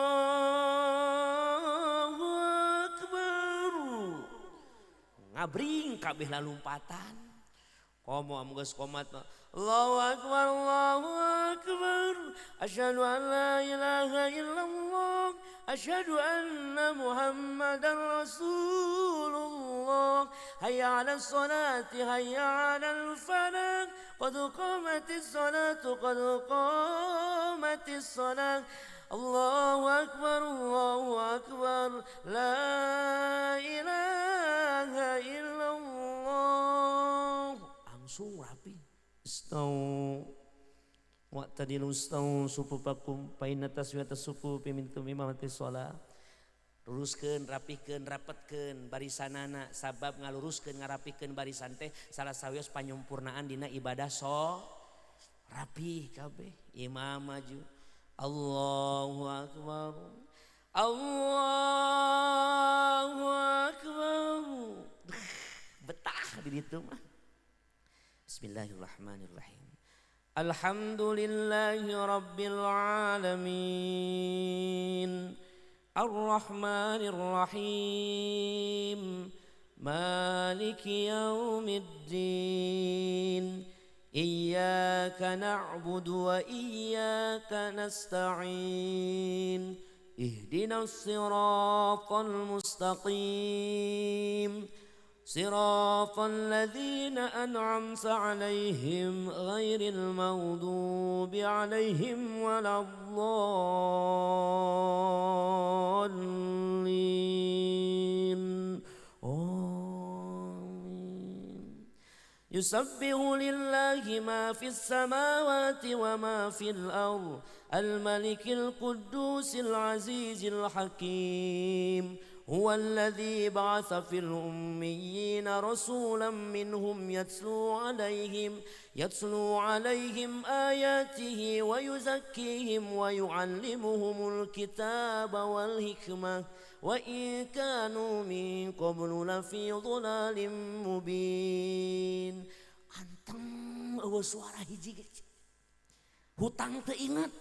akbar. Ngabring kabeh lalumpatan. Komo am geus qomat Allahu akbar Allahu akbar asyhadu an la ilaha illallah asyhadu anna Muhammadar Rasulullah hayya 'alas salati hayya 'alal falah qad qamatis salatu qad qamatis salah Allahu akbar Allahu akbar la ilaha illallah. Langsung rapi. Istau wa'tadilu istau sufufakum fa inna taswiyata sufufi min imamati shalah. Luruskeun, rapihkeun, rapetkeun barisanana sabab ngaluruskeun ngarapihkeun barisan teh salah sawios panyumpurnaan dina ibadah so rapih kabeh. Imam maju. Allahu akbar. Allahu akbar. Betah di ditu mah. Bismillahirrahmanirrahim. Alhamdulillahi rabbil alamin. Arrahmanir rahim. Maliki yaumiddin. Iyyaka na'budu wa iyyaka nasta'in. Ihdinas siratal mustaqim. صراط الذين أنعمت عليهم غير المغضوب عليهم ولا الضالين. آمين. يسبح لله ما في السماوات وما في الأرض الملك القدوس العزيز الحكيم. هو الذي بعث في الأميين رسولا منهم يتلو عليهم آياته ويزكيهم ويعلمهم الكتاب والحكمة وإن كانوا من قبل لفي ضلال مبين. Anteng eueuh suara hiji hutang teu ingat.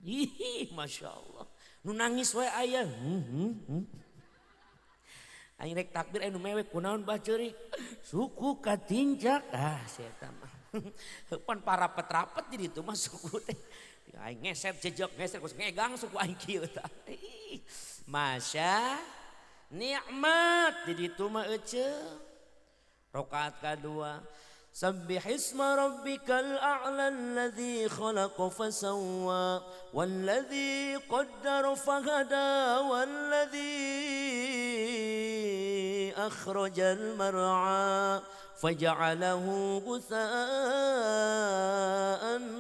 Ih, Masya Allah. Nu nangis we aya. Aing rek takbir anu mewek kunaon bah ceurik. Suku katincak. Ah si eta mah. Pan parapet-rapet jadi itu mah suku teh. Aing ngeset jejak ngeset geus ngegang suku aing kieu tah. Masya nikmat di ditu mah eceu. Rakaat kadua. سبح اسم ربك الأعلى الذي خلق فسوى والذي قدر فهدى والذي أخرج المرعى فجعله غثاء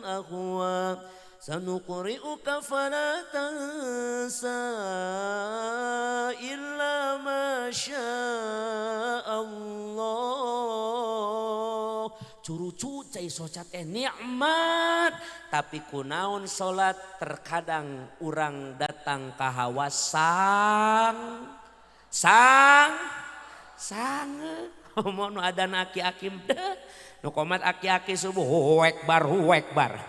أهوى سنقرئك فلا تنسى إلا ما شاء الله. Curucu cai socat nikmat tapi kunaon salat terkadang urang datang ka hawa sang sang sange komo nu adan aki-aki deh nu komat aki-aki subuh huekbar huekbar.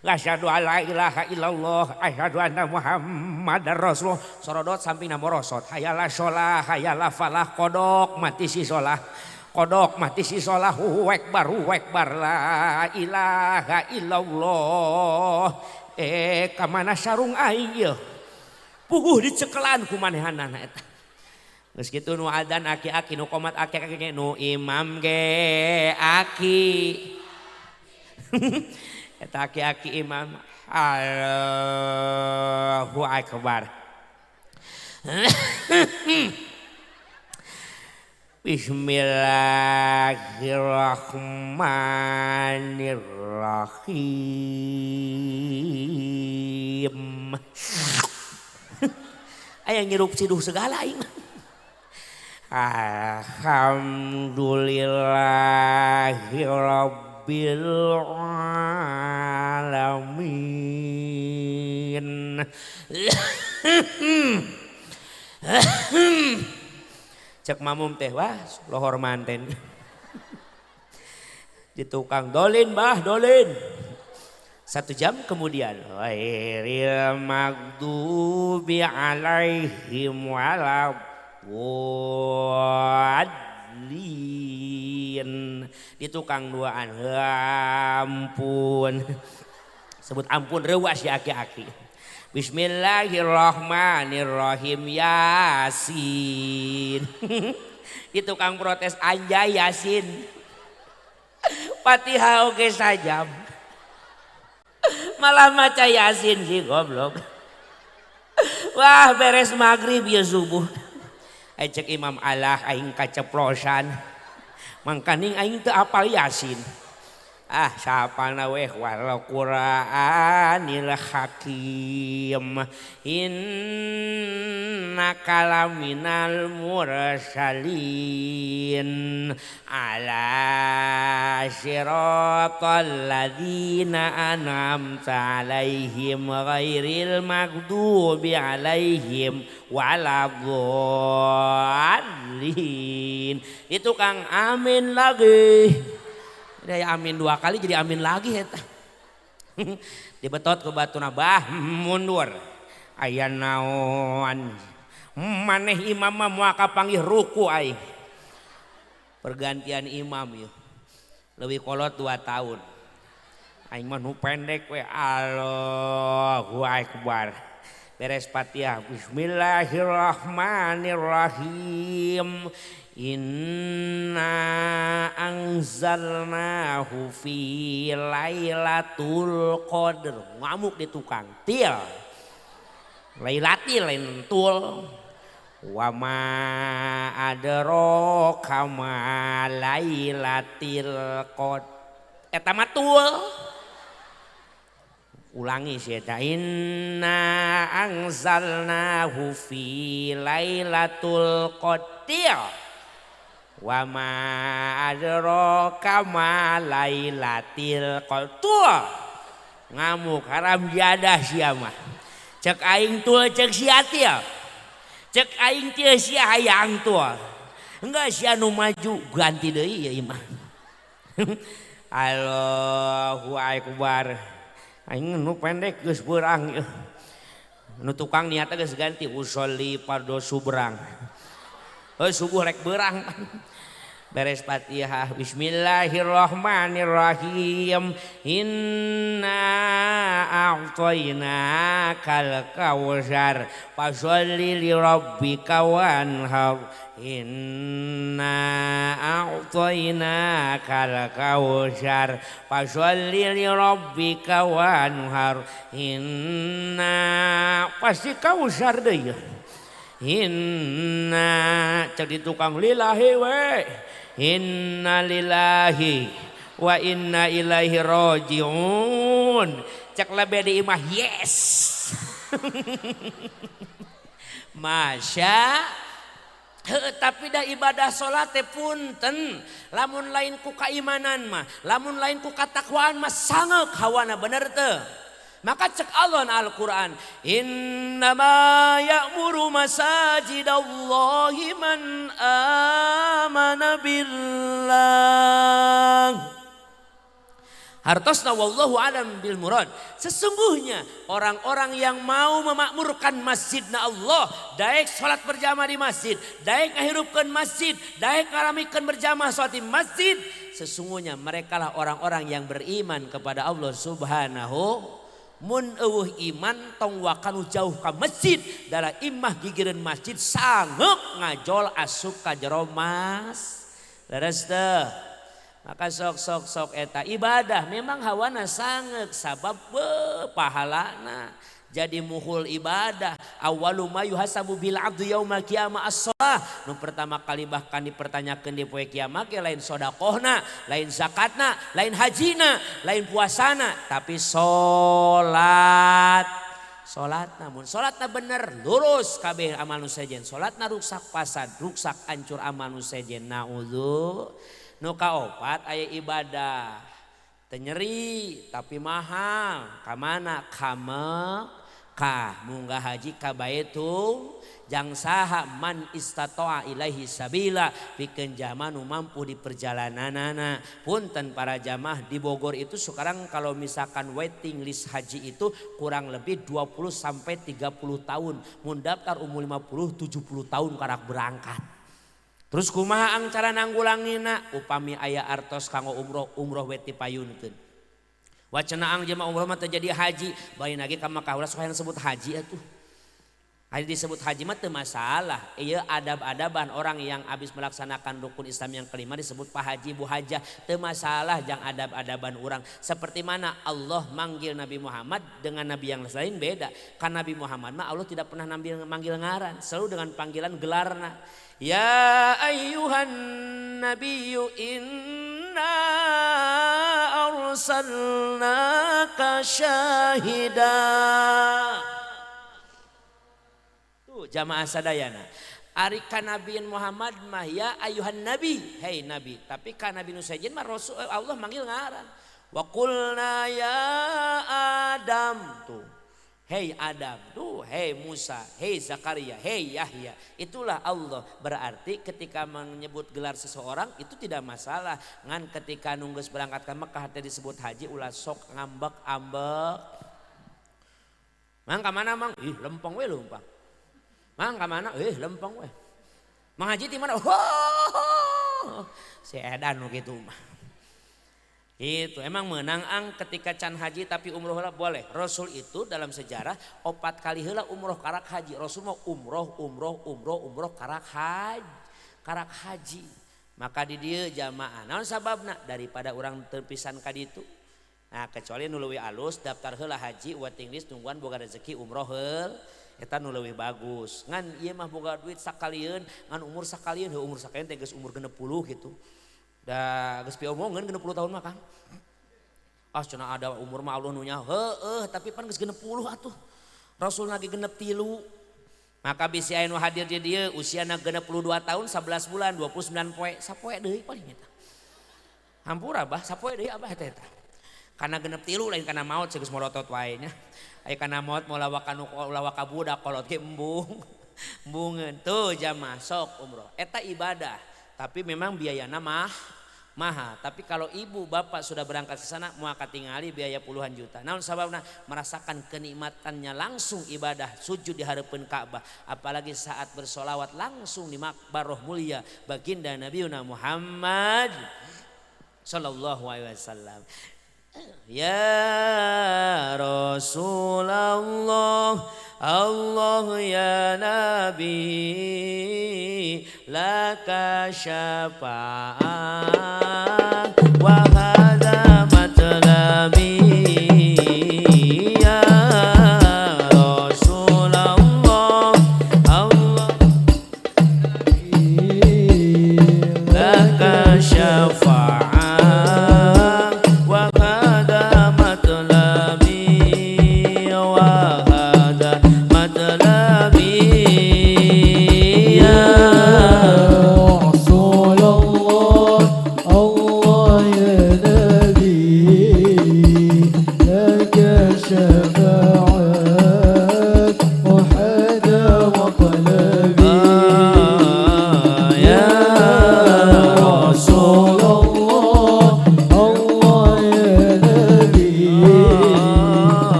Asyhadu alla ilaha illallah asyhadu anna Muhammadar Rasulullah. Sorodot sampingna morosot hayalah sholah hayalah falah kodok mati si sholah kodok mati si sholah huekbar huekbar la ilaha illallah. Kamana sarung aing ieu puguh dicekelan ku manehanana eta. Geus kitu nu adan aki-aki nu komat aki-aki nu imam ge aki. Eta aki-aki imam Allahu Akbar. Bismillahirrahmanirrahim. Aya ngirup siduh segala aing. Alhamdulillahirabbil alamin. Cek mamum teh wah lohor manten. Di tukang dolin bah dolin. 1 jam kemudian ghairil maghdubi alaihim waladdallin. Di tukang duaan ampun. Sebut ampun reuas si aki-aki. Bismillahirrahmanirrahim Yasin. Di tukang protes anjay Yasin. Fatihah oke sajam. Malah maca Yasin sih goblok. Wah beres maghrib ya subuh. Ai cek imam Allah aing kaceplosan. Mangkaning aing teu apal Yasin. Ah sapana weh wal Qur'anil Hakim innaka laminal mursalin ala siratal ladzina an'amta alaihim ghairil maghdubi alaihim waladdallin. Itu Kang amin lagi. Dari amin 2 kali jadi amin lagi eta. Dibetot ke batu nabah mundur. Aya naon? Maneh imam mah moal kapanggih ruku aing. Pergantian imam ieu. Leuwih kolot 2 tahun. Aing mah nu pendek we. Allahu akbar. Beres Fatihah. Bismillahirrahmanirrahim. Inna anzalnahu fi lailatul qadr. Ngamuk di tukang til. Lailatil lain tul. Wa ma adraka ma lailatul qadr. Eta mah tul. Ulangi sih eta. Inna anzalnahu fi lailatul qadr. Wa ma adraka ma lailatul qadr. Ngamuk haram jadah sia mah. Cek aing tul cek sia til. Cek aing til sia hayang tul. Enggak sia nu maju ganti deui ieu imah. Allahu akbar. Aing nu pendek geus beurang ieu. Nu tukang niatna geus ganti usolli fardhu subrang. Heuh subuh rek beurang. Beres Fatihah. Bismillahirrahmanirrahim. Inna a'tainakal kautsar fasholli li rabbika wanhar. Inna a'tainakal kautsar fasholli li rabbika wanhar. Inna pasti kautsar deui. Inna cek di tukang lillahi we. Inna lillahi wa inna ilaihi rajiun. Cek lebe di imah yes. Masya tapi dah ibadah salat teh punten lamun lain ku kaimanan mah, lamun lain ku katakwaan mah sangeuk hawana bener teu. Maka cek Allah Al-Quran, innama ya'muru masajidallahi man amana billah. Hartosna wallahu alam bil murad. Sesungguhnya orang-orang yang mau memakmurkan masjidna Allah, daek salat berjamaah di masjid, daek ngahirupkeun masjid, daek ngaramikeun berjamaah salat di masjid, sesungguhnya merekalah orang-orang yang beriman kepada Allah Subhanahu. Mun eueuh iman tong wakanu jauh ka masjid, dara imah gigireun masjid sangeuk ngajol asup ka jero mas. Leres teu? Maka sok sok sok eta ibadah memang hawana sangeuk sabab pahalana. Jadi muhul ibadah awwalu ma yuhasabu bil abdu yaumal qiyamah as-shalah. Nu pertama kali bahkan dipertanyakeun di poe kiamat ge lain sedekahna, lain zakatna, lain hajina, lain puasana, tapi salat. Salatna mun salatna bener lurus kabeh amal nu sejen. Salatna ruksak pasad, ruksak hancur amal nu sejen. Naudzu. Nu kaopat aya ibadah teu nyeri tapi mahal. Ka mana? Ka Mekah. Munggah haji ka Baitul jang saha man istata'a ilaihi sabila pikeun jama nu mampu di perjalananana. Punten para jamaah di Bogor itu sekarang kalau misalkan waiting list haji itu kurang lebih 20 sampai 30 tahun. Mun daftar umur 50 70 tahun karak berangkat. Terus kumaha ang cara nanggulangina? Upami aya artos kanggo umroh, umroh we tipayunkeun. Wacana ang jemaah umroh mah teu jadi haji, bari lagi ka Makkah ulah sok hayang sebut haji atuh. Haji disebut haji mah teu masalah. Ieu adab-adaban orang yang habis melaksanakan rukun Islam yang kelima disebut pak haji bu hajah, teu masalah jang adab-adaban urang. Seperti mana Allah manggil Nabi Muhammad dengan nabi yang lain beda. Kan Nabi Muhammad mah Allah tidak pernah manggil ngaran, selalu dengan panggilan gelarna. Ya ayyuhan nabiyyu inna arsalnaka syahida. Tuh jamaah sadayana. Ari ka Nabi Muhammad mah ya ayyuhan nabi, hei nabi. Tapi ka Nabi nu sejen mah Rasul Allah manggil ngaran. Wa qulna ya Adam tuh. Hei Adam, tuh, hei Musa, hei Zakaria, hei Yahya. Itulah Allah. Berarti ketika menyebut gelar seseorang itu tidak masalah. Ngan ketika nunggus berangkat ke Mekah teh disebut haji ulah sok ngambek-ambek. Mang ka mana mang? Ih lempeng we leumpang. Mang ka mana? Ih lempeng we. Mang haji di mana? Oh, si edan nu kitu mah. Itu emang menang ang ketika can haji tapi umroh heula boleh. Rasul itu dalam sejarah 4 kali heula umroh karak haji. Rasul mau umroh umroh umroh umroh karak haji, karak haji. Maka di dieu jamaah naon sababna daripada urang terpisan ka ditu. Nah kecuali nu leuwih alus daftar heula haji waiting list nungguan boga rezeki umroh heul eta nu leuwih bagus. Ngan ieu mah boga duit sakalieun ngan umur sakalieun heuh umur sakalieun teh geus umur 60 gitu. Da geus piomongeun 60 tahun mah Kang. Ah cenah ada umur mah Allah nu nya heueuh tapi pan geus 60 atuh. Rasul lagi 63. Maka bisi aya nu hadir di dieu usiana 62 tahun 11 bulan 29 poe, sapoe deui paling eta. Hampura bah sapoe deui abah eta eta. Kana 63 lain kana maot geus morotot wae nya. Aya kana maot moal lawak lawak ka budak kolot ge embung. Embungeun tuh jamaah sok umroh. Eta ibadah tapi memang biayana mah mahal. Tapi kalau ibu bapak sudah berangkat ke sana mau katingali biaya puluhan juta. Naon sababna merasakan kenikmatannya langsung ibadah sujud di hadapan Ka'bah, apalagi saat bersolawat langsung di makbaroh mulia baginda Nabiuna Muhammad sallallahu alaihi wasallam. Ya Rasulullah, Allah ya Nabi, laka syafa'ah wa hadza matlabi. Ya Rasulullah, Allah laka syafa'ah wa hadza matlabi, wa hadza matlabi. Ya Rasulullah, Allah ya Nabi,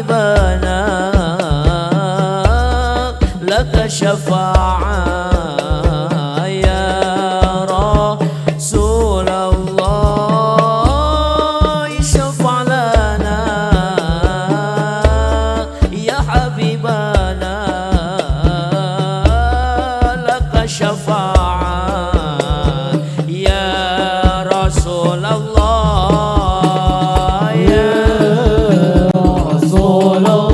Habibana laka syafa'ah ya Rasulullah isyafa' lana ya Habibana laka syafa'ah ya Rasulullah ya Rasulullah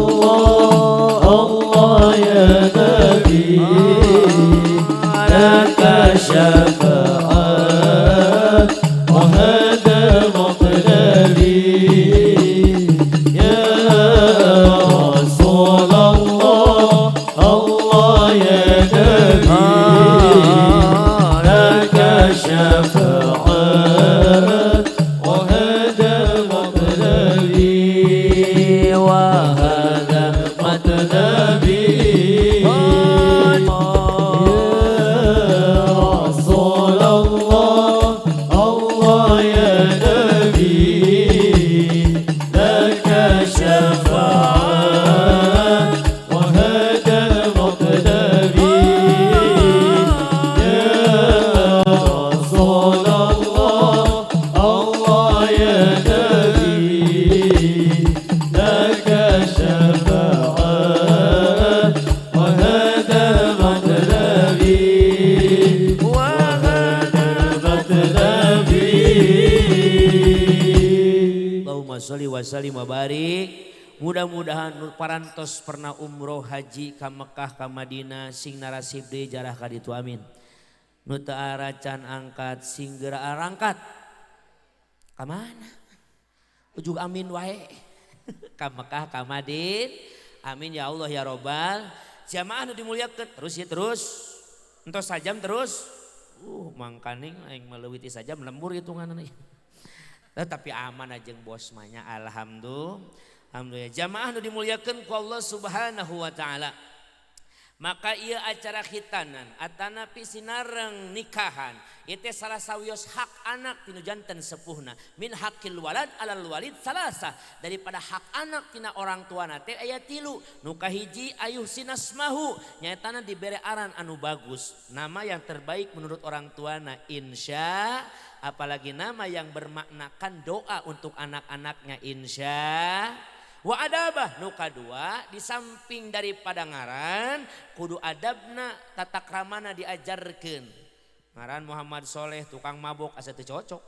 Allah ya Nabi laka syafa'ah wa hada maqlabi ya Rasulullah Allah ya Nabi laka syafa'ah wa hada maqlabi wa hada matlabi ya Rasulullah Allah ya Nabi laka syafa'ah wa hada maqlabi ya Rasulullah Allah ya Nabi laka syafa'ah wa hada matlabi wa hada matlabi. Allahumma sholli wa sallim wa barik. Mudah-mudahan nur parantos pernah umroh haji ka Mekah ka Madinah sing narasib deui jarah ka ditu amin. Nu teu aracan angkat sing geura arangkat. Ka mana? Ujug amin wae. Ka Mekah ka Madinah. Amin ya Allah ya Robbal. Jamaah nu dimuliakeun terus ya terus. Entos sajam terus. Mangkaning aing mah leuwih ti sajam lembur hitunganna. Tetapi aman ajeng bos mah nya alhamdulillah. Alhamdulillah. Jamaah nu dimuliakeun ku Allah Subhanahu wa taala. Maka ieu acara khitanan atanapi sinareng nikahan ieu teh salah sawios hak anak tinu janten sepuhna min hakil walad alal walid salasa daripada hak anak tina orang tuana teh aya tilu nu kahiji ayuh sinasmahu nyaetana dibere aran anu bagus nama yang terbaik menurut orang tuana insya apalagi nama yang bermaknakan doa untuk anak-anaknya insya wa adabah nu kadua di samping daripada ngaran kudu adabna tata kramana diajarkeun ngaran Muhammad Soleh tukang mabok asa teu cocok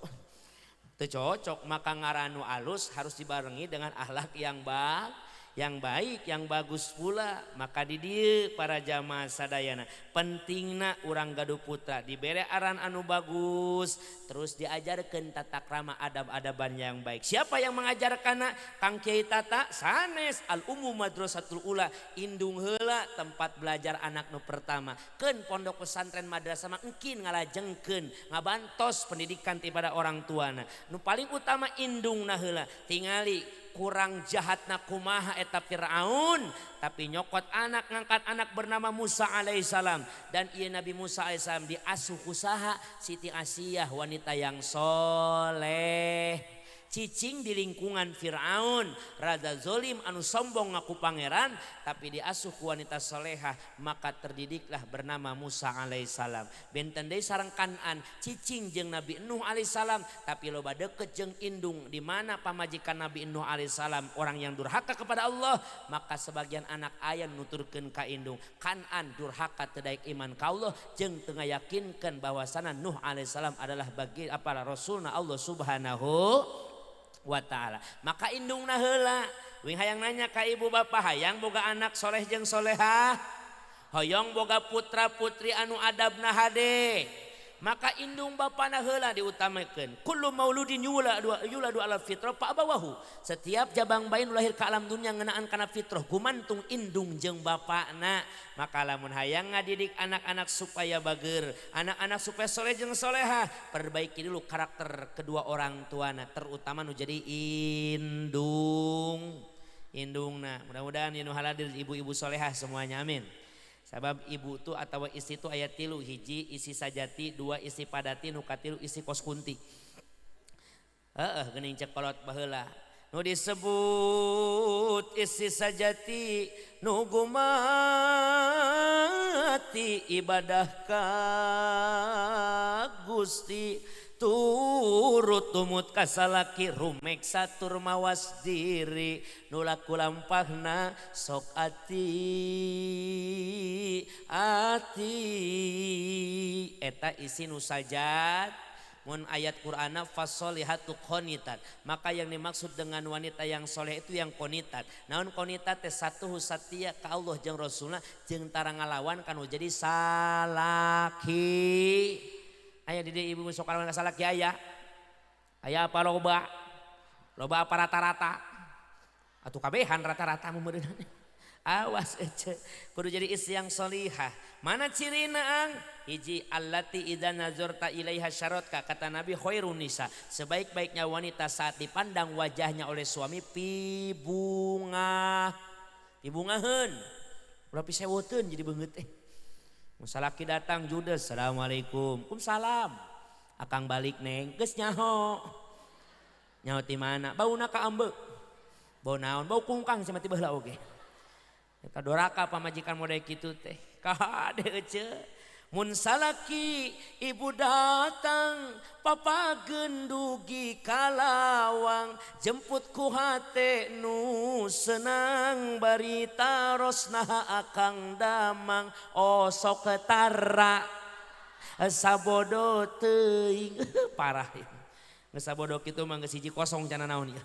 teu cocok maka ngaran nu alus harus dibarengi dengan akhlak yang baik yang baik yang bagus pula maka di dieu para jamaah sadayana pentingna urang gaduh putra dibere aran anu bagus terus diajarkeun tata krama adab-adaban yang baik siapa yang mengajarkanna Kang Kiai Tata sanes al ummu madrasatul ula indung heula tempat belajar anak nu pertama keun pondok pesantren madrasah mah engkin ngalajengkeun ngabantos pendidikan ti pada orang tuana nu paling utama indungna heula tingali kurang jahatna kumaha eta Fir'aun tapi nyokot anak ngangkat anak bernama Musa alaihissalam dan ieu Nabi Musa alaihissalam diasuh usaha Siti Asiyah wanita yang soleh cicing di lingkungan Fir'aun raja zolim anu sombong ngaku pangeran tapi diasuh ku wanita solehah maka terdidiklah bernama Musa alaihissalam benten deui sareng Kan'an cicing jeung Nabi Nuh alaihissalam tapi loba deket jeung indung di mana pamajikan Nabi Nuh alaihissalam orang yang durhaka kepada Allah maka sebagian anak aya nuturkeun ka indung Kan'an durhaka teu daek iman ka Allah jeung teu ngayakinkeun bahwasana Nuh alaihissalam adalah bagi apa rasulna Allah subhanahu wa ta'ala maka indungna heula wing hayang nanya ka ibu bapak hayang boga anak soleh jeung solehah hoyong boga putra putri anu adabna hade maka indung bapana heula diutamakeun kullu mauludin yuladu ala fitrah fa abawahu setiap jabang bayi nu lahir ka alam dunia ngeunaan kana fitrah gumantung indung jeung bapana maka lamun hayang ngadidik anak-anak supaya bager anak-anak supaya soleh jeung solehah perbaiki dulu karakter kedua orang tuana terutama nu jadi indung indungna mudah-mudahan nu haladir ibu-ibu solehah semuanya amin. Sabab ibu tu atau istri tu ayat tilu hiji isi sajati dua isi padati nu katilu isi kos kunti. Heeh geuning cek kolot baheula. Nu disebut istri sajati nu gumati ibadah ka Gusti turut tumut kasalaki rumeksa tur mawas diri nu laku lampahna sok ati ati eta isi nu sajat. Mun ayat Qur'ana fasolihatu qonitat, maka yang dimaksud dengan wanita yang soleh itu yang qonitat. Naon qonitat teh satu satia ka Allah jeung Rasulna jeung tara ngalawan kanu jadi salaki. Aya di dieu ibu sok ngalawan ka salaki aya. Aya apa loba? Loba apa rata-rata? Atuh kabehan rata-rata meureunna. Awas ece, kudu jadi istri yang solihah. Mana cirina ang? Hiji allati idza nazarta ilaiha syaratka, kata Nabi khairun nisa, sebaik-baiknya wanita saat dipandang wajahnya oleh suami pibungah. Pibungaheun. Ulah pisewoteun jadi beungeut teh. Mun salaki datang judes, assalamualaikum. Waalaikumsalam. Akang balik neng, geus nyaho. Nyaho ti mana? Bauna ka ambeu. Bau naon? Bau kungkang cenah ti baheula oge. Eta doraka pamajikan model kitu teh. Kahade ece. Mun salaki ibu datang papa gendugi kalawang jemput ku hate nu senang bari taros naha akang damang osok tara sabodo teuing parah. Geus sabodo kitu mah geus hiji kosong cenah naon ieu.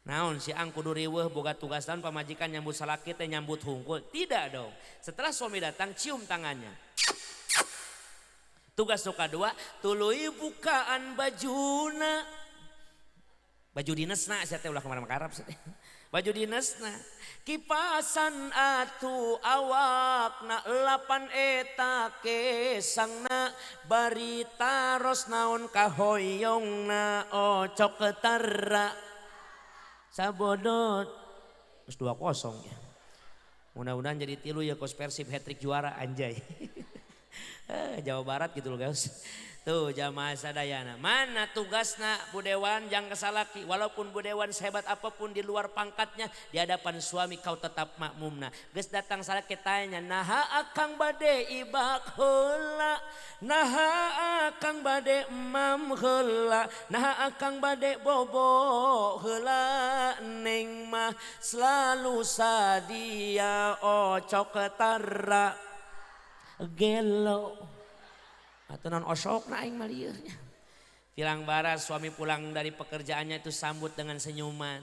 Naon si ang kudu riweuh boga tugas naon pamajikan nyambut salaki teh nyambut hungkul. Tidak dong. Setelah suami datang cium tangannya. Tugas nu kadua tuluy bukaan bajuna. Baju dinesna sia teh ulah kemana makarab sia teh. Baju dinesna. Kipasan atuh awakna lapan eta kesangna bari taros naon kahoyongna ocok tara. Sabodot terus 2-0 ya. Mudah-mudahan jadi tilu ya kos Persib hat-trick juara anjay. Jawa Barat gitu loh guys. Tuh jamaah sadayana. Mana tugasna budewan jang kesalaki. Walaupun budewan sehebat apapun di luar pangkatnya, di hadapan suami kau tetap makmumna. Geus datang salaki tanya, naha akang bade ibak heula, naha akang bade emam heula, naha akang bade bobo heula, neng mah selalu sadia ocok tara gelo. Atau non osok na aing mah lieur nya. Pilang bara suami pulang dari pekerjaannya itu sambut dengan senyuman,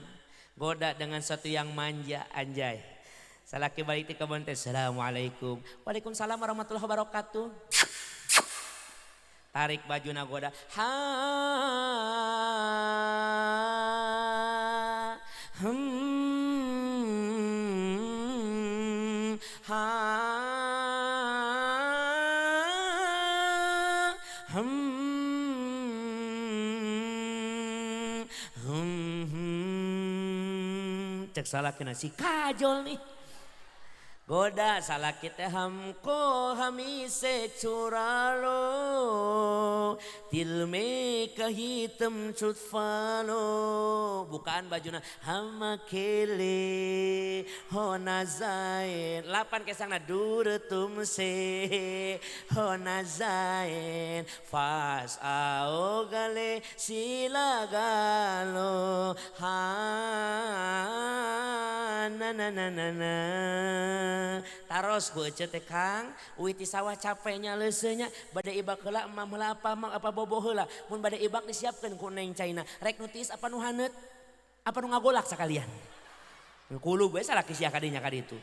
goda dengan sesuatu yang manja anjay. Salaki balik ti kebon teh, assalamualaikum. Waalaikumsalam warahmatullahi wabarakatuh. Tarik baju na goda. Ha ha cek salakina si kajol nih. Goda salaki teh hamko hamise curalo tilme kahitem cutfalo bukaan bajuna hamakele honazain lapan kesangna dur tumse honazain fas ao gale silagalo ha na na na na na. Taros ku ece teh Kang, uih ti sawah capeknya leuseunya, bade ibak heula emam heula apa mang apa bobo heula. Mun bade ibak disiapkeun ku Neng Caina. Rek nu tiis apa nu haneut? Apa nu ngagolak sakalian? Kulub we salaki sia kadinya kaditu.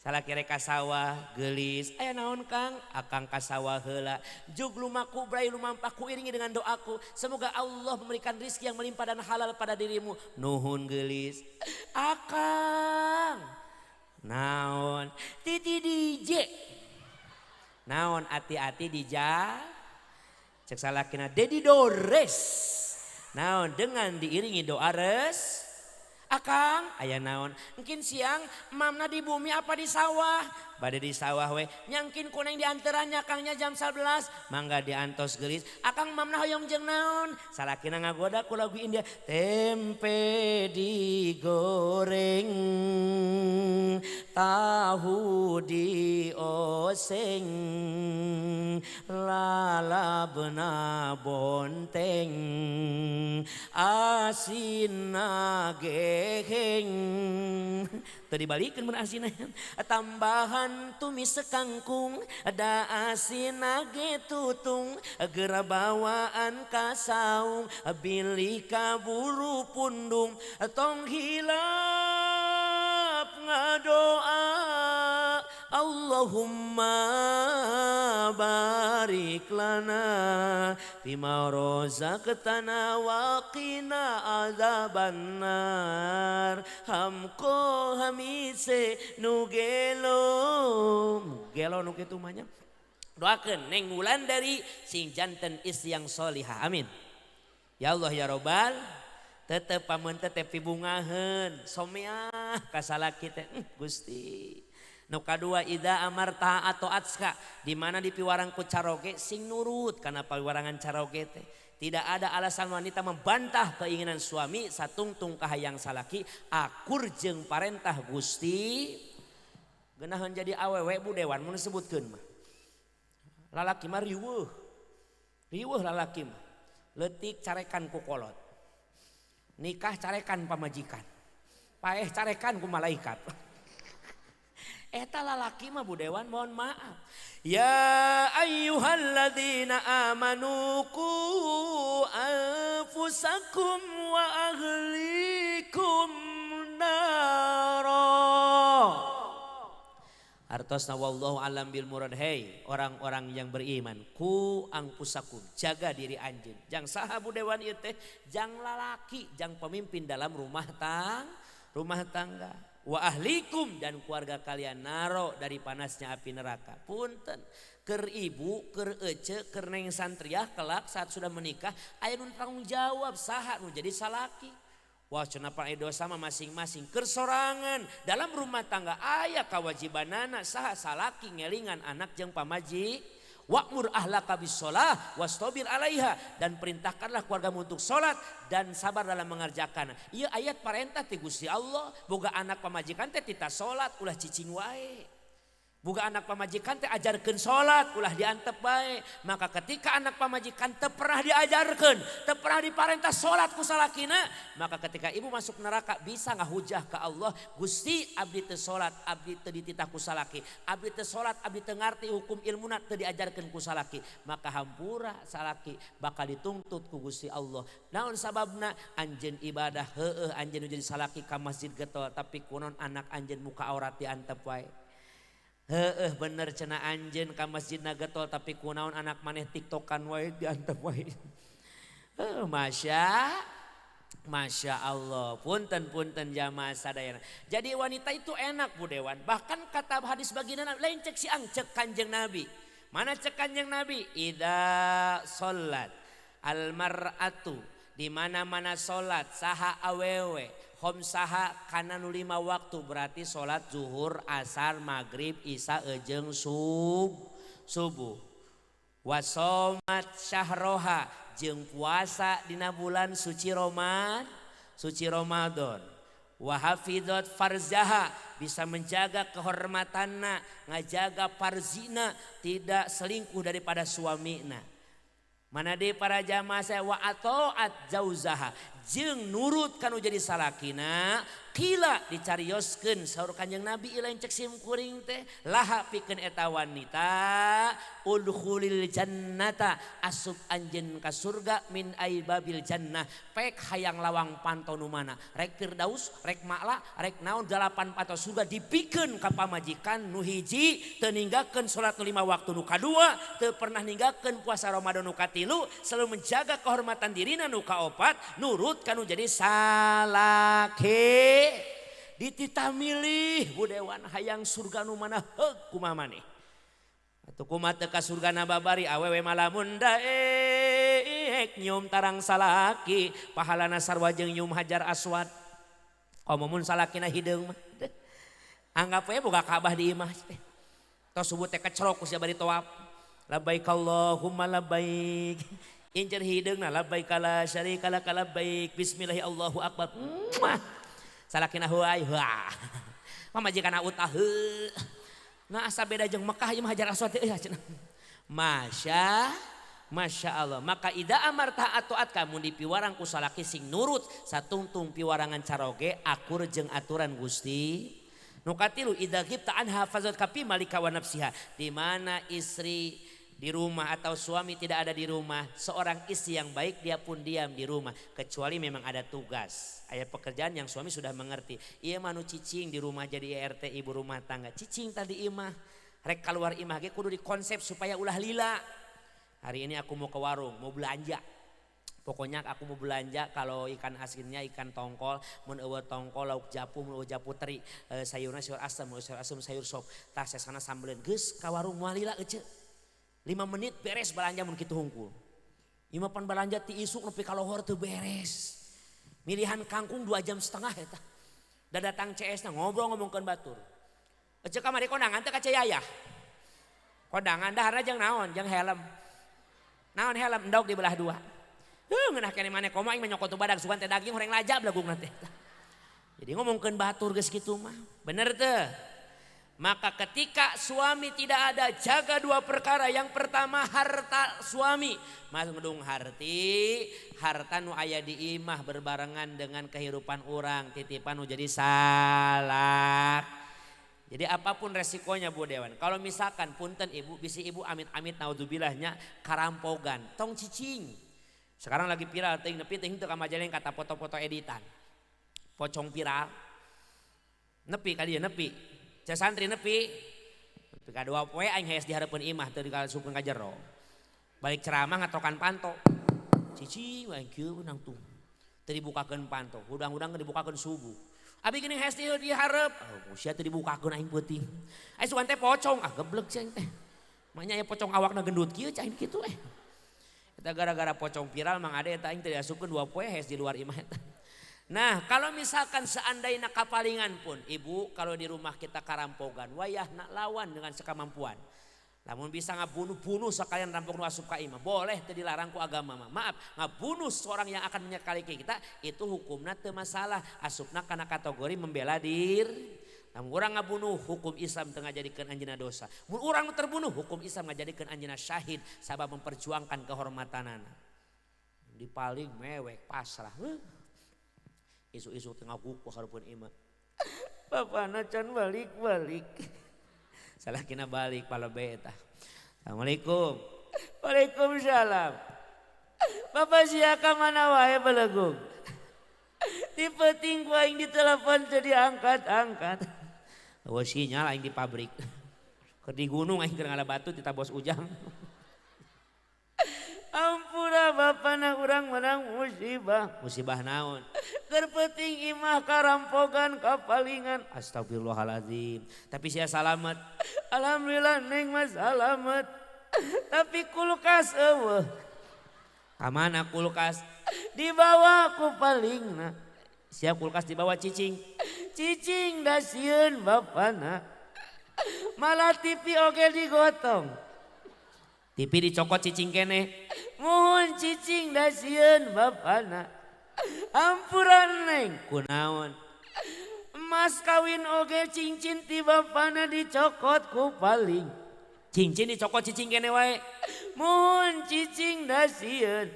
Salaki rek ka sawah geulis, aya naon Kang? Akang ka sawah heula. Jug lumaku brai lumampahku iringi dengan doaku. Semoga Allah memberikan rizki yang melimpah dan halal pada dirimu. Nuhun geulis. Akang. Naon? Titi DJ. Naon ati-ati dija? Cek salakina Dedi Dores. Naon dengan diiringi doa res. Akang aya naon? Engkin siang mamna di bumi apa di sawah? Bade di sawah we. Nyangkin kuneng di anterannya kangnya jam 11. Mangga diantos geulis. Akang mamna hoyong jeung naon? Salakina ngagoda ku lagu India. Tempe digoreng, tahu dioseng, lalabna bonteng, asinna geheng. Teu dibalikeun mun asinna. Tambahan tumis kangkung, da asinna ge tutung, geura bawaan ka saung, bilih kaburu pundung, tong hilap ngadoa. Allahumma barik lana fima razaqtana wa qina azabannar. Hamko hamise nu gelo. Gelo nu kitu mah nya. Doakeun Neng Wulandari sing janten istri yang solihah. Amin. Ya Allah ya Robbal. Tetep pamun tetep pibungaheun someah ka salaki teh Gusti. Nu kadua idza amarta atau atska, di mana dipiwarang ku caroge sing nurut kana pawiwarangan caroge teh. Tidak ada alasan wanita membantah keinginan suami satungtung kahayang salaki akur jeung parentah Gusti. Geunaheun jadi awewe Bu Dewan mun disebutkeun mah. Lalaki mah riweuh. Riweuh lalaki mah. Leutik carekan ku kolot. Nikah carekan pamajikan. Paeh carekan ku malaikat. Eta lalaki mah Bu Dewan mohon maaf. Ya ayyuhalladzina amanu qu anfusakum wa ahlikum nara. Artosna wallahu alam bil murad. Hey orang-orang yang beriman, ku angpusakum, jaga diri anjeun. Jang saha Bu Dewan ieu teh? Jang lalaki, jang pemimpin dalam rumah tangga. Wa ahlikum dan keluarga kalian naro dari panasnya api neraka. Punten keur ibu, keur ece, keur neng santriah kelak saat sudah menikah aya nu tanggung jawab saha nu jadi salaki. Wah cenah aya dosa mah masing-masing keur sorangan dalam rumah tangga aya kawajibanana saha salaki ngelingan anak jeung pamaji. Wa'mur ahlaka bis-shalah wastabir 'alaiha, dan perintahkanlah keluargamu untuk salat dan sabar dalam mengerjakan. Ieu ayat parentah ti Gusti Allah, boga anak pamajikan teh tita salat ulah cicing wae. Boga anak pamajikan teh ajarkeun salat ulah diantep bae. Maka ketika anak pamajikan teu pernah diajarkeun, teu pernah diparentah salat ku salakina, maka ketika ibu masuk neraka bisa ngahujah ka Allah, Gusti abdi teu salat, abdi teu dititah ku salaki, abdi teu salat, abdi teu ngarti hukum ilmuna teu diajarkeun ku salaki, maka hampura salaki bakal dituntut ku Gusti Allah. Naon sababna? Anjeun ibadah heueuh anjeun jadi salaki ka masjid getol, tapi kunon anak anjeun muka aurat diantep wae. Heeh bener cenah anjeun ka masjid getol tapi kunaon anak maneh tiktokan wae diantep wae. Heuh Masya Allah, punten-punten jamaah sadayana. Jadi wanita itu enak Bu Dewan. Bahkan kata hadis baginda Nabi, lain cek siang cek Kanjeng Nabi. Mana cek Kanjeng Nabi? Idza sholat almar'atu, di mana-mana sholat saha awewe khomsaha kana nu 5 waktu, berarti sholat zuhur, asar, maghrib, isya, ejeng subuh. Wasomat syahroha jeung puasa dina bulan suci Ramadan. Wa hafizat farjaha, bisa menjaga kehormatanna, ngajaga farzina, tidak selingkuh daripada suamina. Mana di para jamaah saya wa atoat jauzaha jeung nurut kanu jadi salakina, kila dicarioskeun saur Kanjeng Nabi lain cek sim kuring teh laha pikeun eta wanita udkhulil jannata, asup anjeun ka surga min aibabil jannah, pek hayang lawang panto nu mana, rek firdaus rek ma'la rek naon 8 panto surga dipikeun ka pamajikan nu hiji teu ninggalkeun salat nu 5 waktu, nu kadua teu pernah ninggalkeun puasa Ramadan, nu katilu selalu menjaga kehormatan dirina, nu kaopat nurut kanu jadi salaki. Dititah milih Bu Dewan hayang surga nu mana heug kumaha maneh. Atuh kumaha teu ka surgana babari awewe malamun daek nyium tarang salaki pahalana sarua jeung nyium hajar aswad. Komo mun salakina hideung mah. Anggap we boga Ka'bah di imah teh. Tos subuh teh kecerok ku sia bari tawaf. Labbaik Allahumma labbaik. Incer hideungna labbaik la syarika laka labbaik. Bismillahi Allahu akbar. Muah. Salakina heuay heuah. Pamajikanna utah heuh. Nah asa beda jeung Mekah ieu mah Hajar Aswad teh euy cenah. Masya Allah. Maka ida amarta atuat kamu dipiwarang ku salaki sing nurut satungtung piwarangan caroge akur jeung aturan Gusti. Nu katilu idza ghibta anha fazat kapi malika wa nafsiha. Di mana istri di rumah atau suami tidak ada di rumah, seorang istri yang baik dia pun diam di rumah kecuali memang ada tugas. Aya pekerjaan yang suami sudah mengerti. Ieu mah nu cicing di rumah jadi RT ibu rumah tangga. Cicing tadi imah. Rek keluar imah ge kudu dikonsep supaya ulah lila. Hari ini aku mau ke warung, mau belanja. Pokoknya aku mau belanja kalau ikan asinnya ikan tongkol, mun eueuh tongkol lauk japu, mun eueuh japu teri, sayurna sayur asem, mun sayur asem sayur sop. Tah sesana sambeleun geus ka warung moal lila ece. 5 menit beres belanja mun kitu hungkul. Ieu mah pan belanja ti isuk nepi ka lohor teu beres. Milihan kangkung 2,5 jam eta. Da datang CS na ngobrol ngomongkeun batur. Ece kamari kondangan teh ka Ceyayah. Kondangan daharna jeung naon? Jeung helm. Naon helm endog dibelah dua. Heuh ngeunah keneh maneh komo aing mah nyokot tu badag sugan teh daging horeng lajab lagungna teh. Jadi ngomongkeun batur geus kitu mah. Bener teu? Maka ketika suami tidak ada, jaga dua perkara. Yang pertama harta suami. Mas ngedung harti, harta nu aya di imah berbarengan dengan kehidupan orang, titipan nu jadi salah. Jadi apapun resikonya Bu Dewan. Kalau misalkan punten ibu, bisi ibu amit-amit naudzubilahnya karampogan, tong cicing. Sekarang lagi viral teuing nepi teuing teu ka majalah kata foto-foto editan. Pocong viral. Nepi ka dieu nepi. Cek santri nepi. Nepi ka dua poe aing hees di hareupeun imah teu dikasupkeun ka jero. Balik ceramah ngatokan panto. Cicing aing kieu menang tuh. Teu dibukakeun panto, hudang-hudang dibukakeun subuh. Abi geuning hees di hareup. Oh, sia teu dibukakeun aing peuting. Aing sugan teh pocong, ah geblek sia aing teh. Manya aya pocong awakna gendut kieu cai aing kitu eh. Eta gara-gara pocong viral mang ade eta aing teu diasupkeun dua poe hees di luar imah eta. Nah kalau misalkan seandainya kapalingan pun ibu kalau di rumah kita karampogan wayahna lawan dengan sekemampuan. Lamun bisa ngabunuh-bunuh sekalian rampok nu asup ka imah boleh teu dilarang ku agama mah. Maaf ngabunuh seorang yang akan menyekali kita itu hukumna teu masalah asupna kana kategori membela diri. Lamun urang ngabunuh hukum Islam teu ngajadikeun anjeunna dosa. Mun urang terbunuh hukum Islam ngajadikeun anjeunna syahid sabab memperjuangkan kehormatanana. Dipaling mewek pasrah. Isu-isu tengah buku hareupeun imah. Bapana can balik-balik. Salah kina balik palebe eta. Assalamualaikum. Waalaikumsalam. Bapak sia ka mana wae belegung. Di peuting ku aing ditelepon teu diangkat-angkat. Eueuh sinyal aing di pabrik. Keur di gunung aing keur ngala batu tita bos Ujang. Ampura bapana urang menang musibah. Musibah naon? Keur peuting imah karampogan kapalingan. Astagfirullahalazim. Tapi sia salamet. Alhamdulillah neng mah salamet. Tapi kulkas eueuh. Ka mana kulkas? Dibawa ku palingna. Sia kulkas dibawa cicing. Cicing da sieun bapana. Malah TV oge digotong. TV dicokot cicing keneh. Muhun cicing da sieun bapana. Ampuran neng kunaon. Emas kawin oge cincin ti bapana dicokot ku paling. Cincin dicokot cicing keneh wae. Muhun cicing da sieun.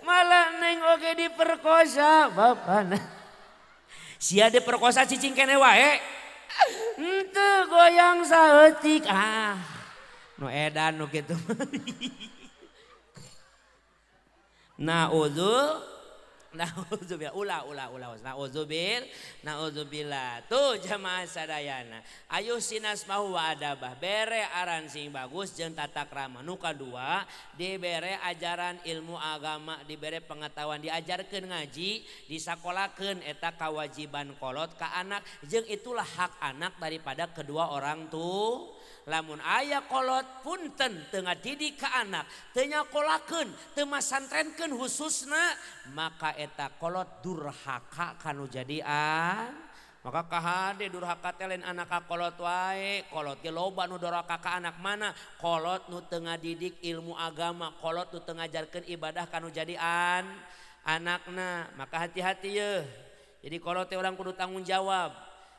Malah neng oge diperkosa bapana. Sia diperkosa cicing keneh wae. Henteu goyang saeutik ah. Nu edan nu kitu. Na'udzubillah ulah ulah ulah na'udzubillah. Tuh jamaah sadayana. Ayo sinas mau wa adabah bere aran sing bagus jeung tata krama. Nu kadua dibere ajaran ilmu agama, dibere pengetahuan, diajarkeun ngaji, disakolakeun eta kawajiban kolot ka anak jeung itulah hak anak daripada kedua orang tuh. Lamun aya kolot punten teu ngadidik ka anak, teu nyakolakeun, teu masantrenkeun khususna, maka Maka eta kolot durhaka kanu jadian. Maka kahade durhaka teh lain anak ka kolot wae, kolot ge loba nu doraka ka anak. Mana kolot nu teu ngadidik ilmu agama, kolot nu teu ngajarkeun ibadah kanu jadian anakna. Maka hati-hati ye. Jadi kolot teh urang kudu tanggung jawab.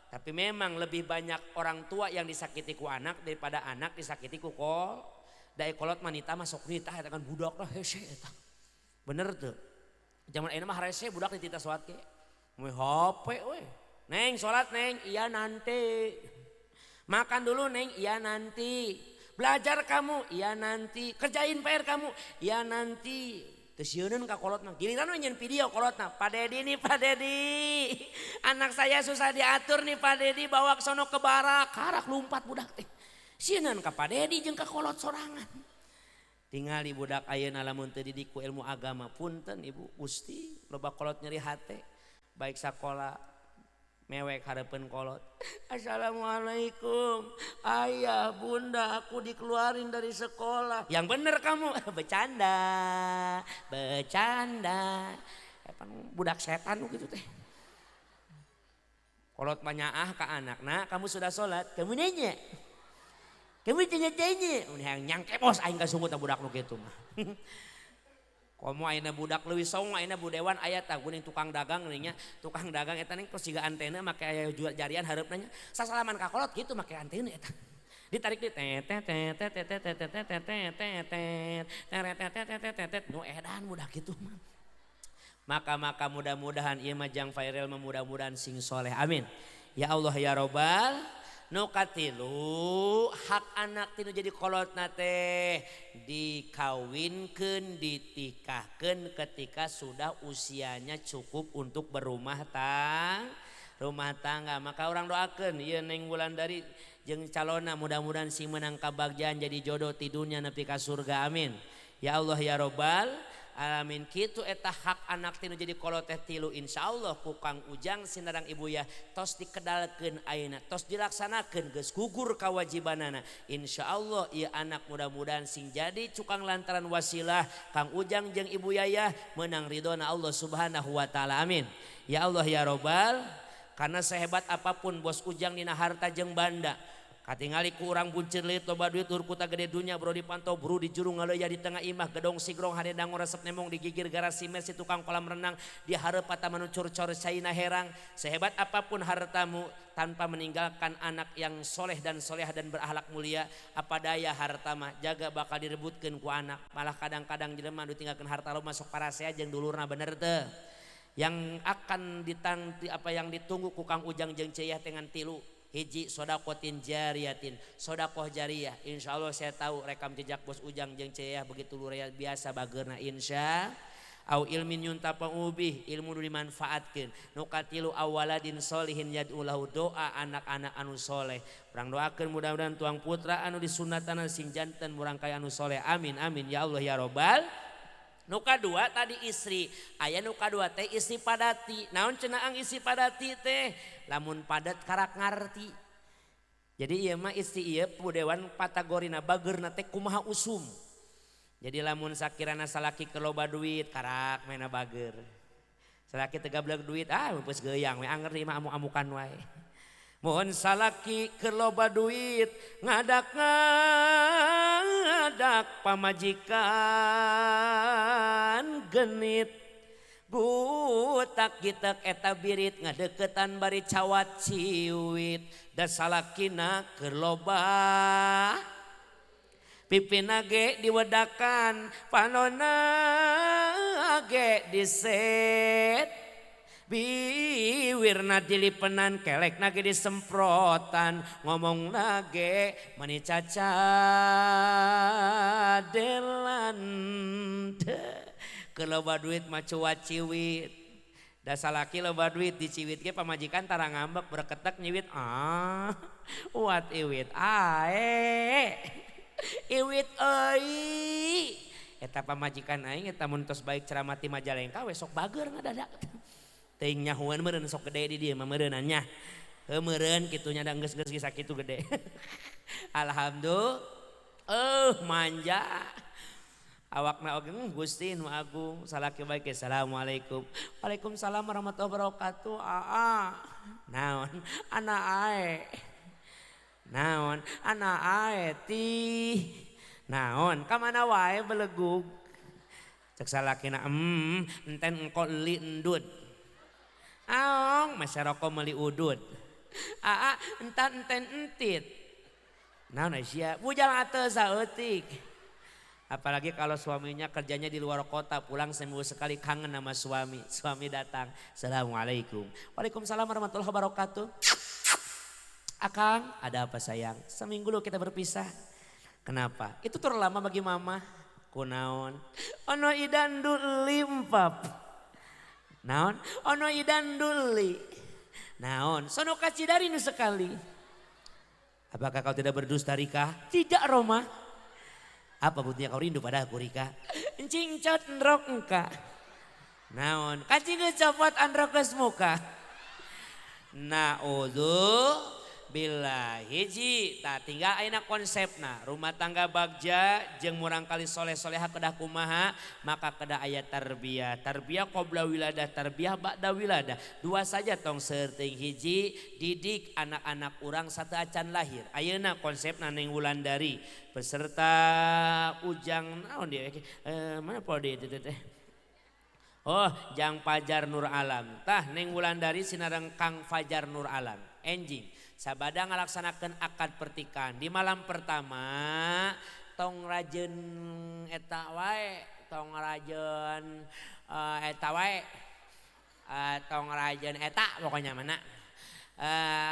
Tapi memang lebih banyak orang tua yang disakiti ku anak daripada anak disakiti ku kol. Da kolot manita masuk nita eta kan budak lah hese eta. Bener tuh. Zaman ayeuna mah harese budak ditita salat ge. Moe HP we. Neng salat neng, iya nanti. Makan dulu neng, iya nanti. Belajar kamu, iya nanti. Kerjain PR kamu, iya nanti. Teu sieuneun ka kolot mah. Giliran we nyeun video kolotna. Pak Dedi nih, Pak Dedi. Anak saya susah diatur nih, Pak Dedi, bawa ke sono ke barak. Karak lumpat budak teh. Sieuneun ka Pak Dedi jeung ka kolot sorangan. Tingali budak ayeuna lamun teu didik ku ilmu agama, punten Ibu Gusti, loba kolot nyeri hate. Baik sakola mewek hareupeun kolot. Assalamualaikum, ayah bunda, aku dikeluarin dari sekolah. Yang bener kamu, bercanda, bercanda. Emang budak setan gitu teh. Kolot banyak ke anak, nak kamu sudah sholat, kamu nanya. Kamu tanya-tanya, yang nyangke bos aing kasungut budak nu kitu mah. Komo ayeuna budak leuwih song ayeuna budewan aya tah geuning tukang dagang nya, tukang dagang eta ning kos siga antena make aya jarian hareupna nya. Sasalaman ka kolot kitu make antena eta. Ditarik di tet tet tet tet tet tet tet tet tet tet tet tet tet tet tet tet nu edan budak kitu mah. Maka mudah-mudahan ieu mah jang viral, mudah-mudahan sing soleh. Amin. Ya Allah ya Robbal. Nu katilu hak anak tinu jadi kolotna teh dikawinkeun, ditikahkeun ketika sudah usianya cukup untuk berumah tangga. Rumah tangga. Maka orang doakeun ieu Neng Wulandari jeung calonna mudah-mudahan sing menang kabagjaan jadi jodoh ti dunya nepi ka surga. Amin. Ya Allah ya Robbal alamin. Kitu eta hak anak tinu jadi kolot teh tilu. Insyaallah ku Kang Ujang sinarang Ibu ya tos dikedalkeun ayeuna, tos dilaksanakeun, geus gugur kawajibanana. Insyaallah ieu anak mudah-mudahan sing jadi cukang lantaran wasilah Kang Ujang jeung Ibu Yayah menang ridhona Allah Subhanahu wa taala. Amin. Ya Allah ya Robbal. Karena sehebat apapun bos Ujang dina harta jeung banda, katingali ku urang buncir leuit loba duit luhur kuta gede dunya bro dipantau bro di jurung ngaleuyah di tengah imah gedong sigrong hade dango resep nemong di gigir garasi Mercy tukang kolam renang di hareup patah manucur cor caina herang. Sehebat apapun hartamu tanpa meninggalkan anak yang soleh dan solehah dan berakhlak mulia, apa daya harta mah jaga bakal direbutkeun ku anak. Malah kadang-kadang jelema nu tinggalkeun harta lo masuk parasea jeung dulurna, bener teu? Yang akan ditang apa yang ditunggu ku Kang Ujang jeung Ceyah dengan tilu. Hiji, sodakotin jariyatin, sodakoh jariyah. Insya Allah saya tahu rekam jejak bos Ujang jeung Ceyah begitu luar biasa bagerna, insya. Au ilmin yuntafa'u bih, ilmu nu dimanfaatkeun. Nu katilu, awaladin solihin yad'ulahu, doa anak-anak anu soleh. Urang doakeun mudah-mudahan tuang putra anu disunatan sing janten murangkali anu soleh. Amin amin ya Allah ya Robbal. Nu kadua tadi istri, aya nu kadua teh istri padati. Naon cenah ang istri padati teh? Lamun padat karak ngarti. Jadi ieu mah istri ieu budewan patagorina bageurna teh kumaha usum. Jadi lamun sakirana salaki keur loba duit karak mena bager. Salaki teu gableg duit ah geus geuang we anger di imah amuk-amukan wae. Mun salaki keur loba duit ngadak-ngadak pamajikan genit. Gutak gitek eta birit ngadeukeutan bari cawat ciwit. Da salakina keur loba pipina ge diwedakan panona ge diset. Biwirna dilipenan kelekna ge disemprotan ngomongna ge mani cacadelan. Keur loba duit mah cuat ciwit. Da salaki loba duit diciwit ge pamajikan tara ngambek, berketek nyiwit ah uat iwit ae iwit euy. Eta pamajikan aing eta mun tos baik ceramah ti Majalengka we sok bager ngadadak. Teuing nyahuan meureun sok gede di dieu mah meureunna nya. Heuh meureun kitu nya da geus-geus geus sakitu gede. Alhamdulillah. Manja. Awakna oge Gusti nu agung salaki baik assalamualaikum. Waalaikumsalam warahmatullahi wabarakatuh. Aa. Naon? Ana ae. Naon? Ana ae ti. Naon? Ka mana wae belegug. Cek salakina enten engko li endut. Aong masyaroko meuli udud. Aa entan enten entit. Naon sia? Bujang ateu saeutik. Apalagi kalau suaminya kerjanya di luar kota, pulang seminggu sekali kangen sama suami. Suami datang, assalamualaikum. Waalaikumsalam warahmatullahi wabarakatuh. Akang, ada apa sayang? Seminggu lo kita berpisah. Kenapa? Itu terlalu lama bagi mama. Kunaon? Ono idan duli empap. Naon? Ono idan duli. Naon? Sono kacidari nu sekali. Apakah kau tidak berdusta Rika? Tidak Roma. Apa buktinya kau rindu pada aku Rika? Encing cot ndrok engka. Naon? Kancing copot androk geus muka. Naudzu billah hiji tah tinggal ayeuna konsepna rumah tangga bagja jeung murangkali soleh-soleha kedah kumaha maka kedah aya tarbiyah. Tarbiyah qabla wiladah, tarbiyah ba'da wiladah. Dua saja tong seuting hiji didik anak-anak urang sateuacan lahir. Ayeuna konsepna Neng Wulandari peserta Ujang naon dia mana po dia itu teh. Oh, Jang Fajar Nur Alam. Tah Neng Wulandari sinareng Kang Fajar Nur Alam. Enjing sabada ngalaksanakeun akad pertikahan di malam pertama tong rajeun eta wae, tong rajeun eta wae, tong rajeun eta pokoknya mana.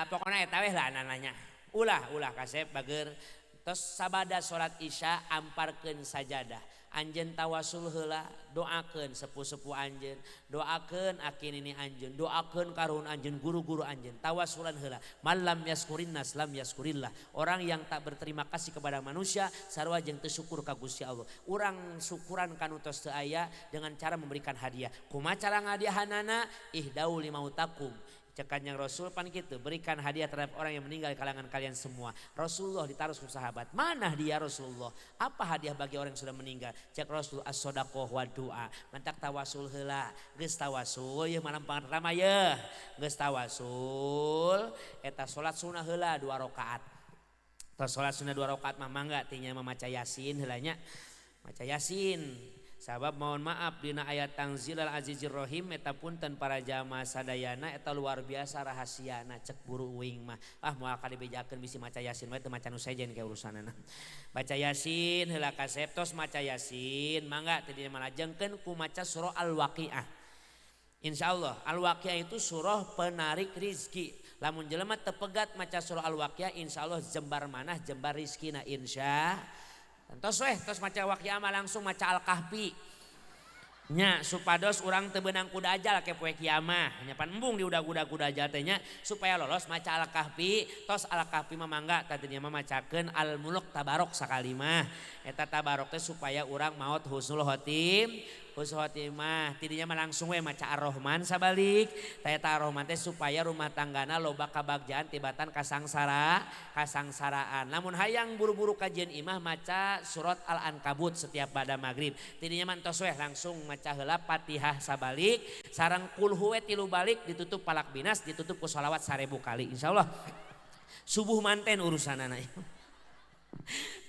Pokoknya eta weh lah nanya. Ulah ulah kasep bager. Tos sabada salat isya amparkeun sajadah. Anjeun tawasul heula, doakeun sepuh-sepuh anjeun, doakeun aki nini anjeun, doakeun karuhun anjeun, guru-guru anjeun, tawasulan heula. Man lam yaskurin nas lam yaskurillah. Orang yang tak berterima kasih kepada manusia sarua jeung teu syukur ka Gusti Allah. Urang syukuran kanu tos teu aya dengan cara memberikan hadiah. Kumaha cara ngadiahanana? Ihdau limautakum. Cek Kanjeng Rasul pan gitu, berikan hadiah terhadap orang yang meninggal di kalangan kalian semua. Rasulullah ditaruh ke sahabat, mana hadiah Rasulullah? Apa hadiah bagi orang yang sudah meninggal? Cek Rasul as-sadaqah wa doa. Mantak tawasul heula, geus tawasul yeuh malam pertama yeuh. Geus tawasul eta salat sunah heula 2 rakaat. Tos salat sunah 2 rakaat mah mangga tinya mah maca Yasin heula nya. Maca Yasin. Sabab mohon maaf dina ayat Tanzilal Azizir Rohim eta punten para jamaah sadayana eta luar biasa rahasiana cek buru uing mah. Ah moal ka dibejakeun bisi maca Yasin wae teu maca nu sejen ke urusanana. Baca Yasin heula kasep tos maca Yasin mangga teh dina malajengkeun ku maca surah Al-Waqiah. Insyaallah Al-Waqiah itu surah penarik rizki. Lamun jelema teu pegat maca surah Al-Waqiah insyaallah jembar manah jembar rizkina insya. Tos weh, tos maca Waqiah mah langsung maca Al-Kahfi. Nya supados urang teu beunang kuda ajal ke poe kiamah. Nya pan embung di udag-udag kuda ajal teh nya supaya lolos maca Al-Kahfi. Tos Al-Kahfi mah mangga tadinya mah macakeun Al-Mulk Tabarok sakali mah. Eta Tabarok teh supaya urang maot husnul khotim. Husnul khotimah tidinya mah langsung we maca Ar-Rahman sabalik. Tah eta Ar-Rahman teh supaya rumah tanggana loba kabagjaan tibatan kasangsara, kasangsaraan. Lamun hayang buru-buru kajian imah maca surat Al-Ankabut setiap pada maghrib. Tidinya mah entos weh langsung maca heula Fatihah sabalik sareng kul huwe 3 balik ditutup palak binas ditutup ku sholawat 1000 kali insyaallah. Subuh manten urusanana.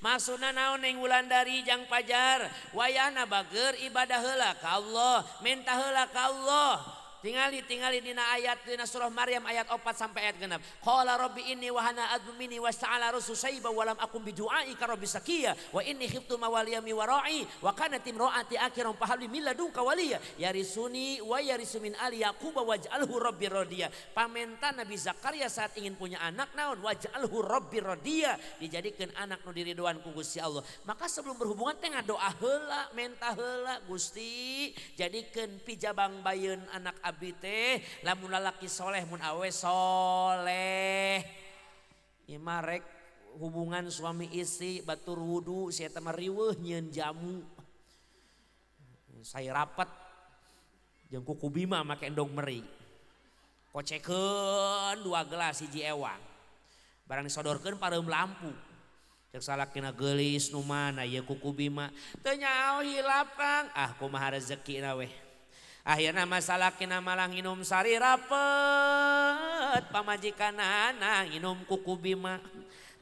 Maksudna naon Neng Wulandari Jang Pajar wayahna bager ibadah heula ka Allah, minta heula ka Allah. Tingali tingali dina ayat dina surah Maryam ayat 4 sampai ayat 6. Qala rabbi inni wahana admu minni wasta'ala rusu syaiba wa lam akum bi du'aika rabbi sakiya wa inni khiftu mawaliya mi wara'i wa kanat imra'ati akhiran fahabli min ladunka waliya yarisuni wa yarisu min ali yaquba waj'alhu rabbi radiya. Pamenta Nabi Zakaria saat ingin punya anak naon waj'alhu rabbi radiya, dijadikeun anak nu diridoan ku Gusti Allah. Maka sebelum berhubungan teh ngadoa heula, menta heula Gusti jadikeun pijabang bayeun anak abdi teh lamun lalaki soleh mun awe soleh. Ieu mah rek hubungan suami istri batur wudu si eta mah riweuh nyieun jamu. Saya rapat jeung kuku Bima make endog meri. Kocekeun 2 gelas hiji ewang. Barang disodorkeun pareum lampu. Cek salakina geulis nu mana ieu kuku Bima. Teu nyaho hilap Kang. Ah kumaha rezekina weh. Akhirna mah salakina malah nginum sari rapet. Pamajikanana nginum kuku Bima.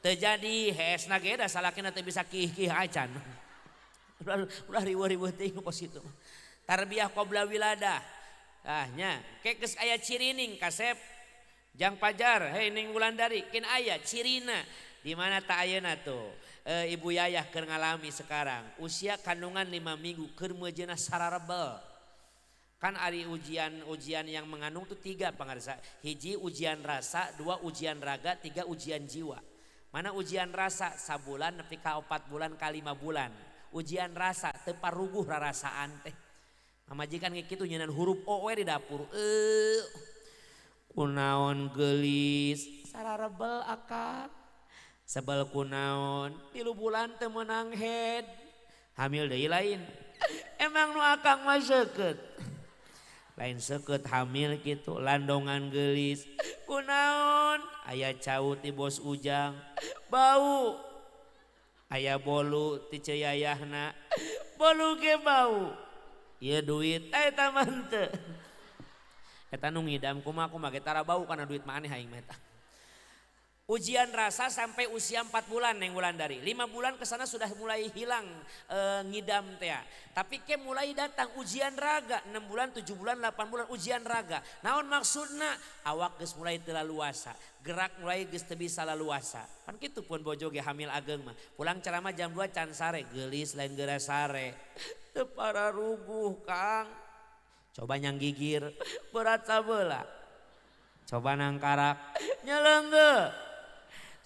Teu jadi hesna ge da salakina teu bisa kih-kih acan. Ulah riweuh-riweuh teuing kos kitu mah. Tarbiyah qabla wiladah. Ah nya, ke geus aya cirining kasep Jang Pajar, hei Ning Wulandari, kin aya cirina. Di mana tak ayeuna tuh? Ibu Yayah keur ngalami sekarang. Usia kandungan 5 minggu keur meujeuhna sararebel. Kan ari ujian-ujian yang mengandung tuh 3 pangarsa. Hiji ujian rasa, 2 ujian raga, 3 ujian jiwa. Mana ujian rasa sabulan nepi ka 4 bulan ka 5 bulan. Ujian rasa teu paruguh rarasaan teh. Pamajikan ge kitu nyeunaan huruf O we di dapur. Kunaon geulis sararebel akang. Sebel kunaon 3 bulan teu meunang head. Hamil deui lain. Emang nu akang mah seukeut. Lain seukeut hamil kitu landongan geulis. Kunaon aya cau ti bos Ujang. Bau. Aya bolu ti ceu yayahna. Bolu ge bau. Ieu duit eta mah henteu. Eta nu ngidam kumaha kumaha ge tara bau kana duit maneh aing mah eta. Ujian rasa sampai usia 4 bulan Neng Wulandari. 5 bulan ke sana sudah mulai hilang ngidam teh. Tapi ke mulai datang ujian raga 6 bulan, 7 bulan, 8 bulan ujian raga. Naon maksudna? Awak geus mulai teu laluasa, gerak mulai geus teu bisa laluasa. Pan kitu pun bojo ge hamil ageng mah. Pulang ceramah jam 2 can sare, geulis lain geura sare. Teu pararuguh Kang. Coba nyang gigir, berat sabeula. Coba nangkarak, nyelengge.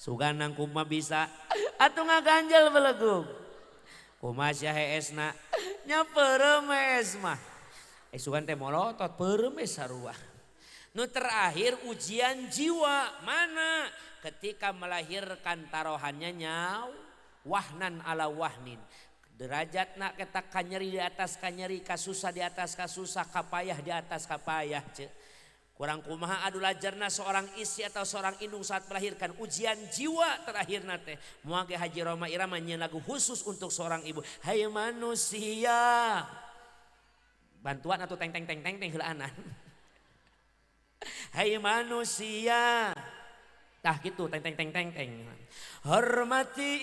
Sugan nang kuma bisa atuh ngaganjel belegug. Kumaha sia heesna nya peureum hees mah. Sugan teh molotot peureum we sarua. Nu terakhir ujian jiwa mana? Ketika melahirkan tarohannya nyau wahnan ala wahnin. Derajatna eta kanyeri di atas kanyeri, kasusah di atas kasusah, kapayah di atas kapayah ce. Kurang kumaha adu lajarna seorang istri atau seorang indung saat melahirkan ujian jiwa terakhir nate. Moal ge Haji Rhoma Irama nyeun lagu khusus untuk seorang ibu. Hai manusia. Bantuan atau teng teng teng teng teng heulaanan. Hai manusia. Tah gitu teng teng teng teng teng. Hormati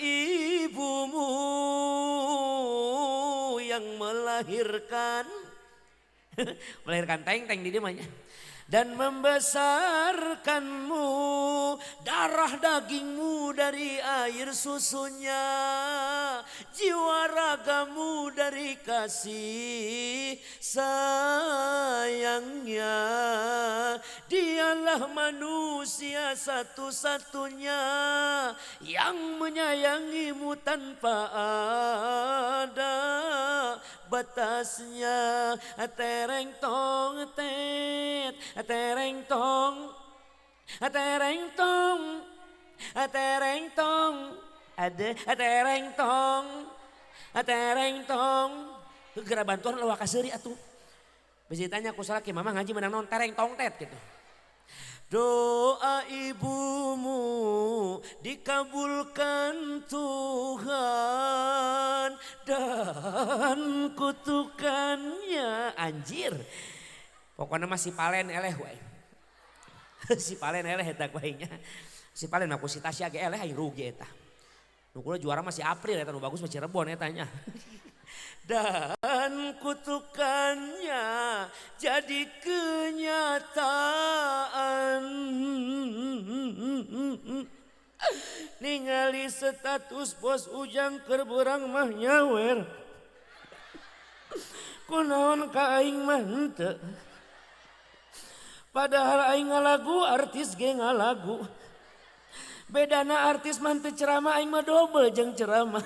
ibumu yang melahirkan. Melahirkan teng teng di dieu mah nya. Dan membesarkanmu, darah dagingmu dari air susunya, jiwa ragamu dari kasih sayangnya. Dialah manusia satu-satunya yang menyayangimu tanpa ada batasnya. Tereng tong tet, tereng tong, tereng tong, tereng tong, ada tereng tong, tereng tong. Geura bantuan lewat kaseuri atuh. Bisa ditanya ku salaki, mama ngaji menang naon tereng tong tet gitu. Doa ibumu dikabulkan Tuhan dan kutukannya anjir. Pokoknya masih palen eleh wae. Si palen eleh eta ku aingnya. Si palen mah ku si Tasya ge eleh aing rugi eta. Nu kula juara masih April eta nu bagus mah Cirebon eta nya. Dan kutukannya jadi kenyataan. Ningali status bos Ujang keur beurang mah nyawer. Kunaon ka aing mah henteu. Padahal aing ngalagu artis ge ngalagu. Bedana artis mah teu ceramah aing mah dobel jeung ceramah.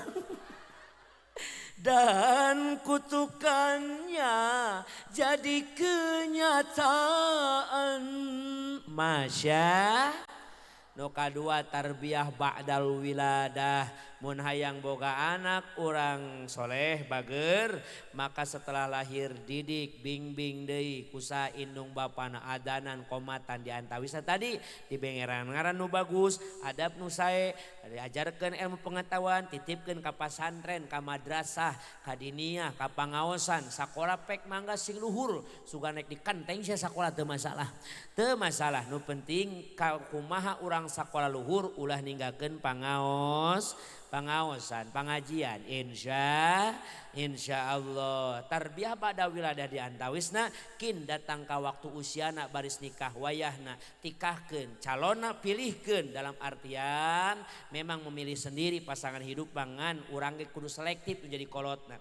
Dan kutukannya jadi kenyataan. Masya Nu kadua tarbiyah ba'dal wiladah. Mun hayang boga anak urang soleh bager, maka setelah lahir didik bingbing deui kusa indung bapana adanan komatan di antawisna tadi dibengeran ngaran nu bagus, adab nu sae, diajarkeun ilmu pengetahuan, titipkeun ka pasantren, ka madrasah, ka diniyah, ka pangaosan, sakola pek mangga sing luhur, sugan rek dikenteng sia sakola teu masalah. Teu masalah, nu penting ka kumaha urang sakola luhur ulah ninggalkeun pangaos, pangaosan, pengajian, insya Allah. Tarbiyah pada wiladah di antawisna kin datang ka waktu usiana baris nikah wayahna tikahkeun calonna pilihkeun dalam artian memang memilih sendiri pasangan hidup bangan urang ge kudu selektif menjadi kolotna.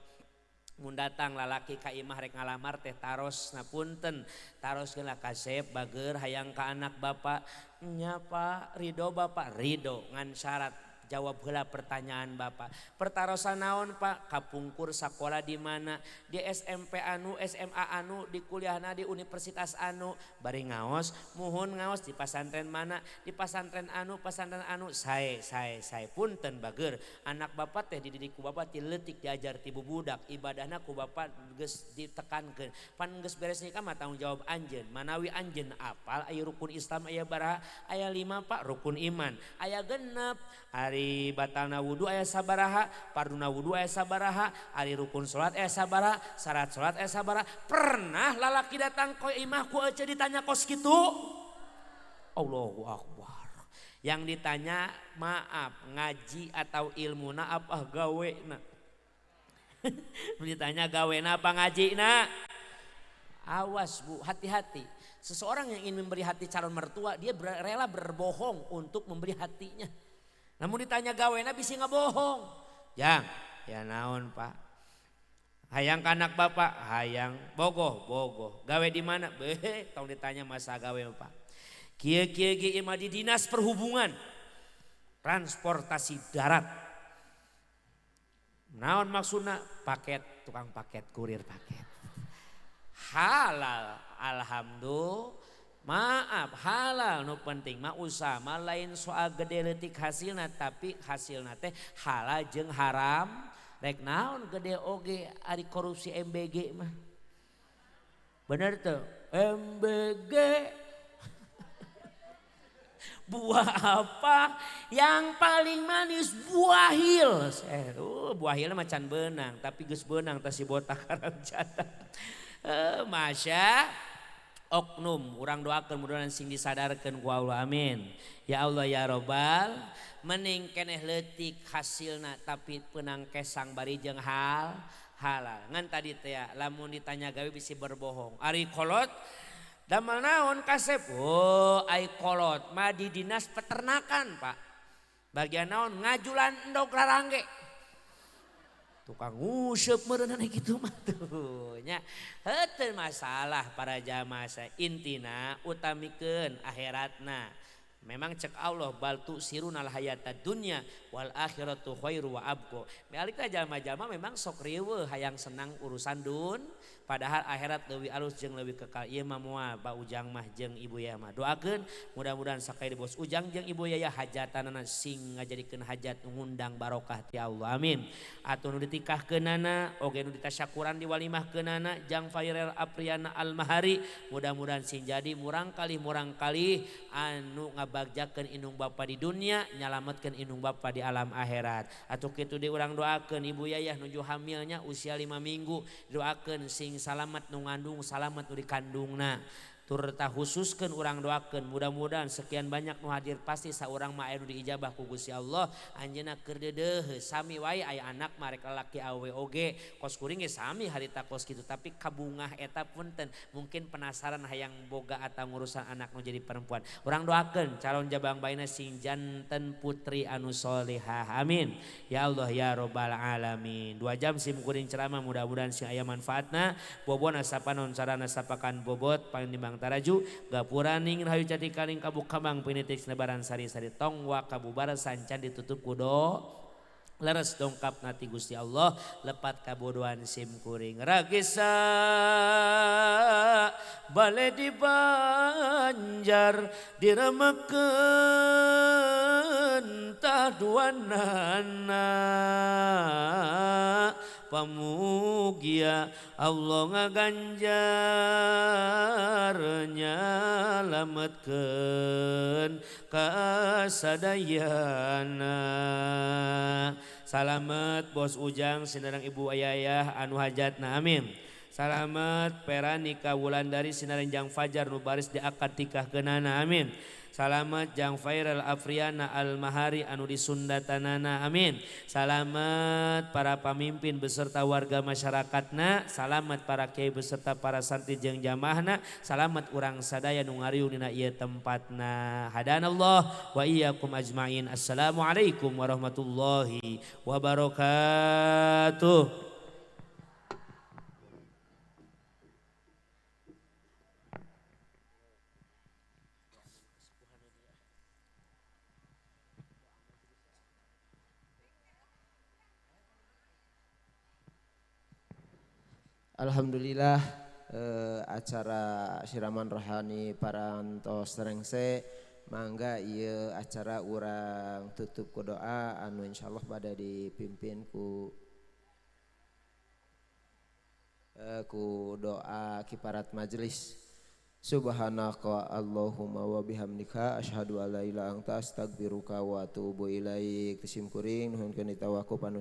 Mun datang lalaki ka imah rek ngalamar teh taros na punten taros geuna kasep bager hayang ka anak bapak nya Pak ridho bapak ridho ngan syarat jawab heula pertanyaan bapak. Pertarosan naon Pak? Kapungkur sakola di mana? Di SMP anu, SMA anu, di kuliahna di universitas anu. Bari ngaos, muhun ngaos di pasantren mana? Di pasantren anu, pasantren anu. Sae, sae, sae. Punten bager. Anak bapak teh dididik ku bapak ti leutik diajar ti bubudak, ibadahna ku bapak geus ditekankeun. Pan geus beres nikah mah tanggung jawab anjeun. Manawi anjeun apal aya rukun Islam aya baraha? Aya 5 Pak rukun iman. Aya 6. Ari batalna wudu aya sabaraha, farduna wudu aya sabaraha, ari rukun salat aya sabaraha, syarat salat aya sabaraha. Pernah lalaki datang ke imah ku ece ditanya kos kitu? Allahu Akbar. Yang ditanya maaf ngaji atau ilmuna apa gawena? Ditanya gawena apa ngajina? Awas bu, hati-hati. Seseorang yang ingin memberi hati calon mertua, dia rela berbohong untuk memberi hatinya. Namun ditanya gawena bisa ngebohong. Jang, ya naon Pak? Hayang ka anak bapak, hayang bogoh, bogoh. Gawe di mana? Beh, tong ditanya masa gawe Pak. Kieu kieu ge mah di Dinas Perhubungan Transportasi Darat. Naon maksudna? Paket, tukang paket, kurir paket. Halal, alhamdulillah. Maaf halal nu penting mah usaha mah lain soal gede leutik hasilna tapi hasilna teh halal jeung haram. Rek naon gede oge ari korupsi MBG mah. Bener tuh MBG. Buah apa yang paling manis? Buahil. Buahil mah can beunang tapi geus beunang tah si botak haram jatah. Masya oknum urang doakeun mudah-mudahan sing disadarkeun ku Allah amin. Ya Allah ya Robbal mening keneh leutik hasilna tapi peunang kesang bari jeung hal halal. Ngan tadi teh lamun ditanya gawe bisi berbohong. Ari kolot damel naon kasep? Oh ai kolot mah di dinas peternakan Pak. Bagian naon ngajulan endog rarangge. Tukang nguseup meureunana kitu mah tuh nya. Heuteun masalah para jamaah intina utamikeun akhiratna. Memang cek Allah bal tu'sirunal hayata dunya wal akhiratu khairu wa abqa. Balik ka jalma-jalma memang sok riweuh hayang senang urusan dun padahal akhirat leuwih alus jeung leuwih kekal. Ieu mah moal Pak Ujang mah jeung Ibu Yaya mah. Doakeun mudah-mudahan sakali di bos Ujang jeung Ibu Yaya hajatanana sing ngajadikeun hajat ngundang barokah ti Allah. Amin. Atuh nu ditikahkeunana oge nu ditasyakuran diwalimahkeunana jang Fairel Apriana Almahari mudah-mudahan sing jadi murangkalih anu ngabagjakeun indung bapa di dunia nyalametkeun indung bapa di alam akhirat. Atuh kitu deui urang doakeun Ibu Yayah nuju hamilnya usia 5 minggu doakeun sing salamet nu ngandung salamet nu dikandungna. Turta khususkeun urang doakeun mudah-mudahan sekian banyak nu hadir pasti saurang mah aya nu diijabah ku Gusti Allah. Anjeunna keur deudeuh sami wae aya anak mah rek lalaki awe oge kos kuring ge sami harita kos kitu tapi kabungah eta punten mungkin penasaran hayang boga atau ngurusan anak nu jadi perempuan. Urang doakeun calon jabang bayina sing janten putri anu solehah. Amin. Ya Allah ya Robbal alamin. 2 jam sim kuring ceramah mudah-mudahan sing aya manfaatna. Bobona sapanon sarana sapakan bobot panimbang taraju gapuraning rahayu catikaling kabuk kamang pinitik senebaran sari-sari tong wa kabubar sancan ditutup kudo leres dongkap nati Gusti Allah lepat kabodohan sim kuring ragisa bale di Banjar diremekeun. duanana pamugia Allah ngaganjar nyalametkeun kasadayana. Salamet bos Ujang sinareng ibu ayah anu hajatna amin. Salamet Peranika Wulandari sinareng Jang Fajar nu baris di akad tikah keunana amin. Salamet Jang Fairal Afriana Al-Mahari anu disundatanana amin. Salamet para pamimpin beserta warga masyarakatna, salamet para kiai beserta para santri jeung jamaahna, salamet urang sadaya nu ngariung dina ieu tempatna. Hadanallah wa iyyakum ajmain. Assalamualaikum warahmatullahi wabarakatuh. Alhamdulillah acara siraman rohani parantos rengse mangga ieu acara urang tutup ku doa anu insyaallah pada dipimpin ku doa kiparat majelis. Subhanaka Allahumma wa bihamdika asyhadu alla ilaha illa anta astaghfiruka wa atubu ilaik. Simkuring nuhunkeun ditawakup anu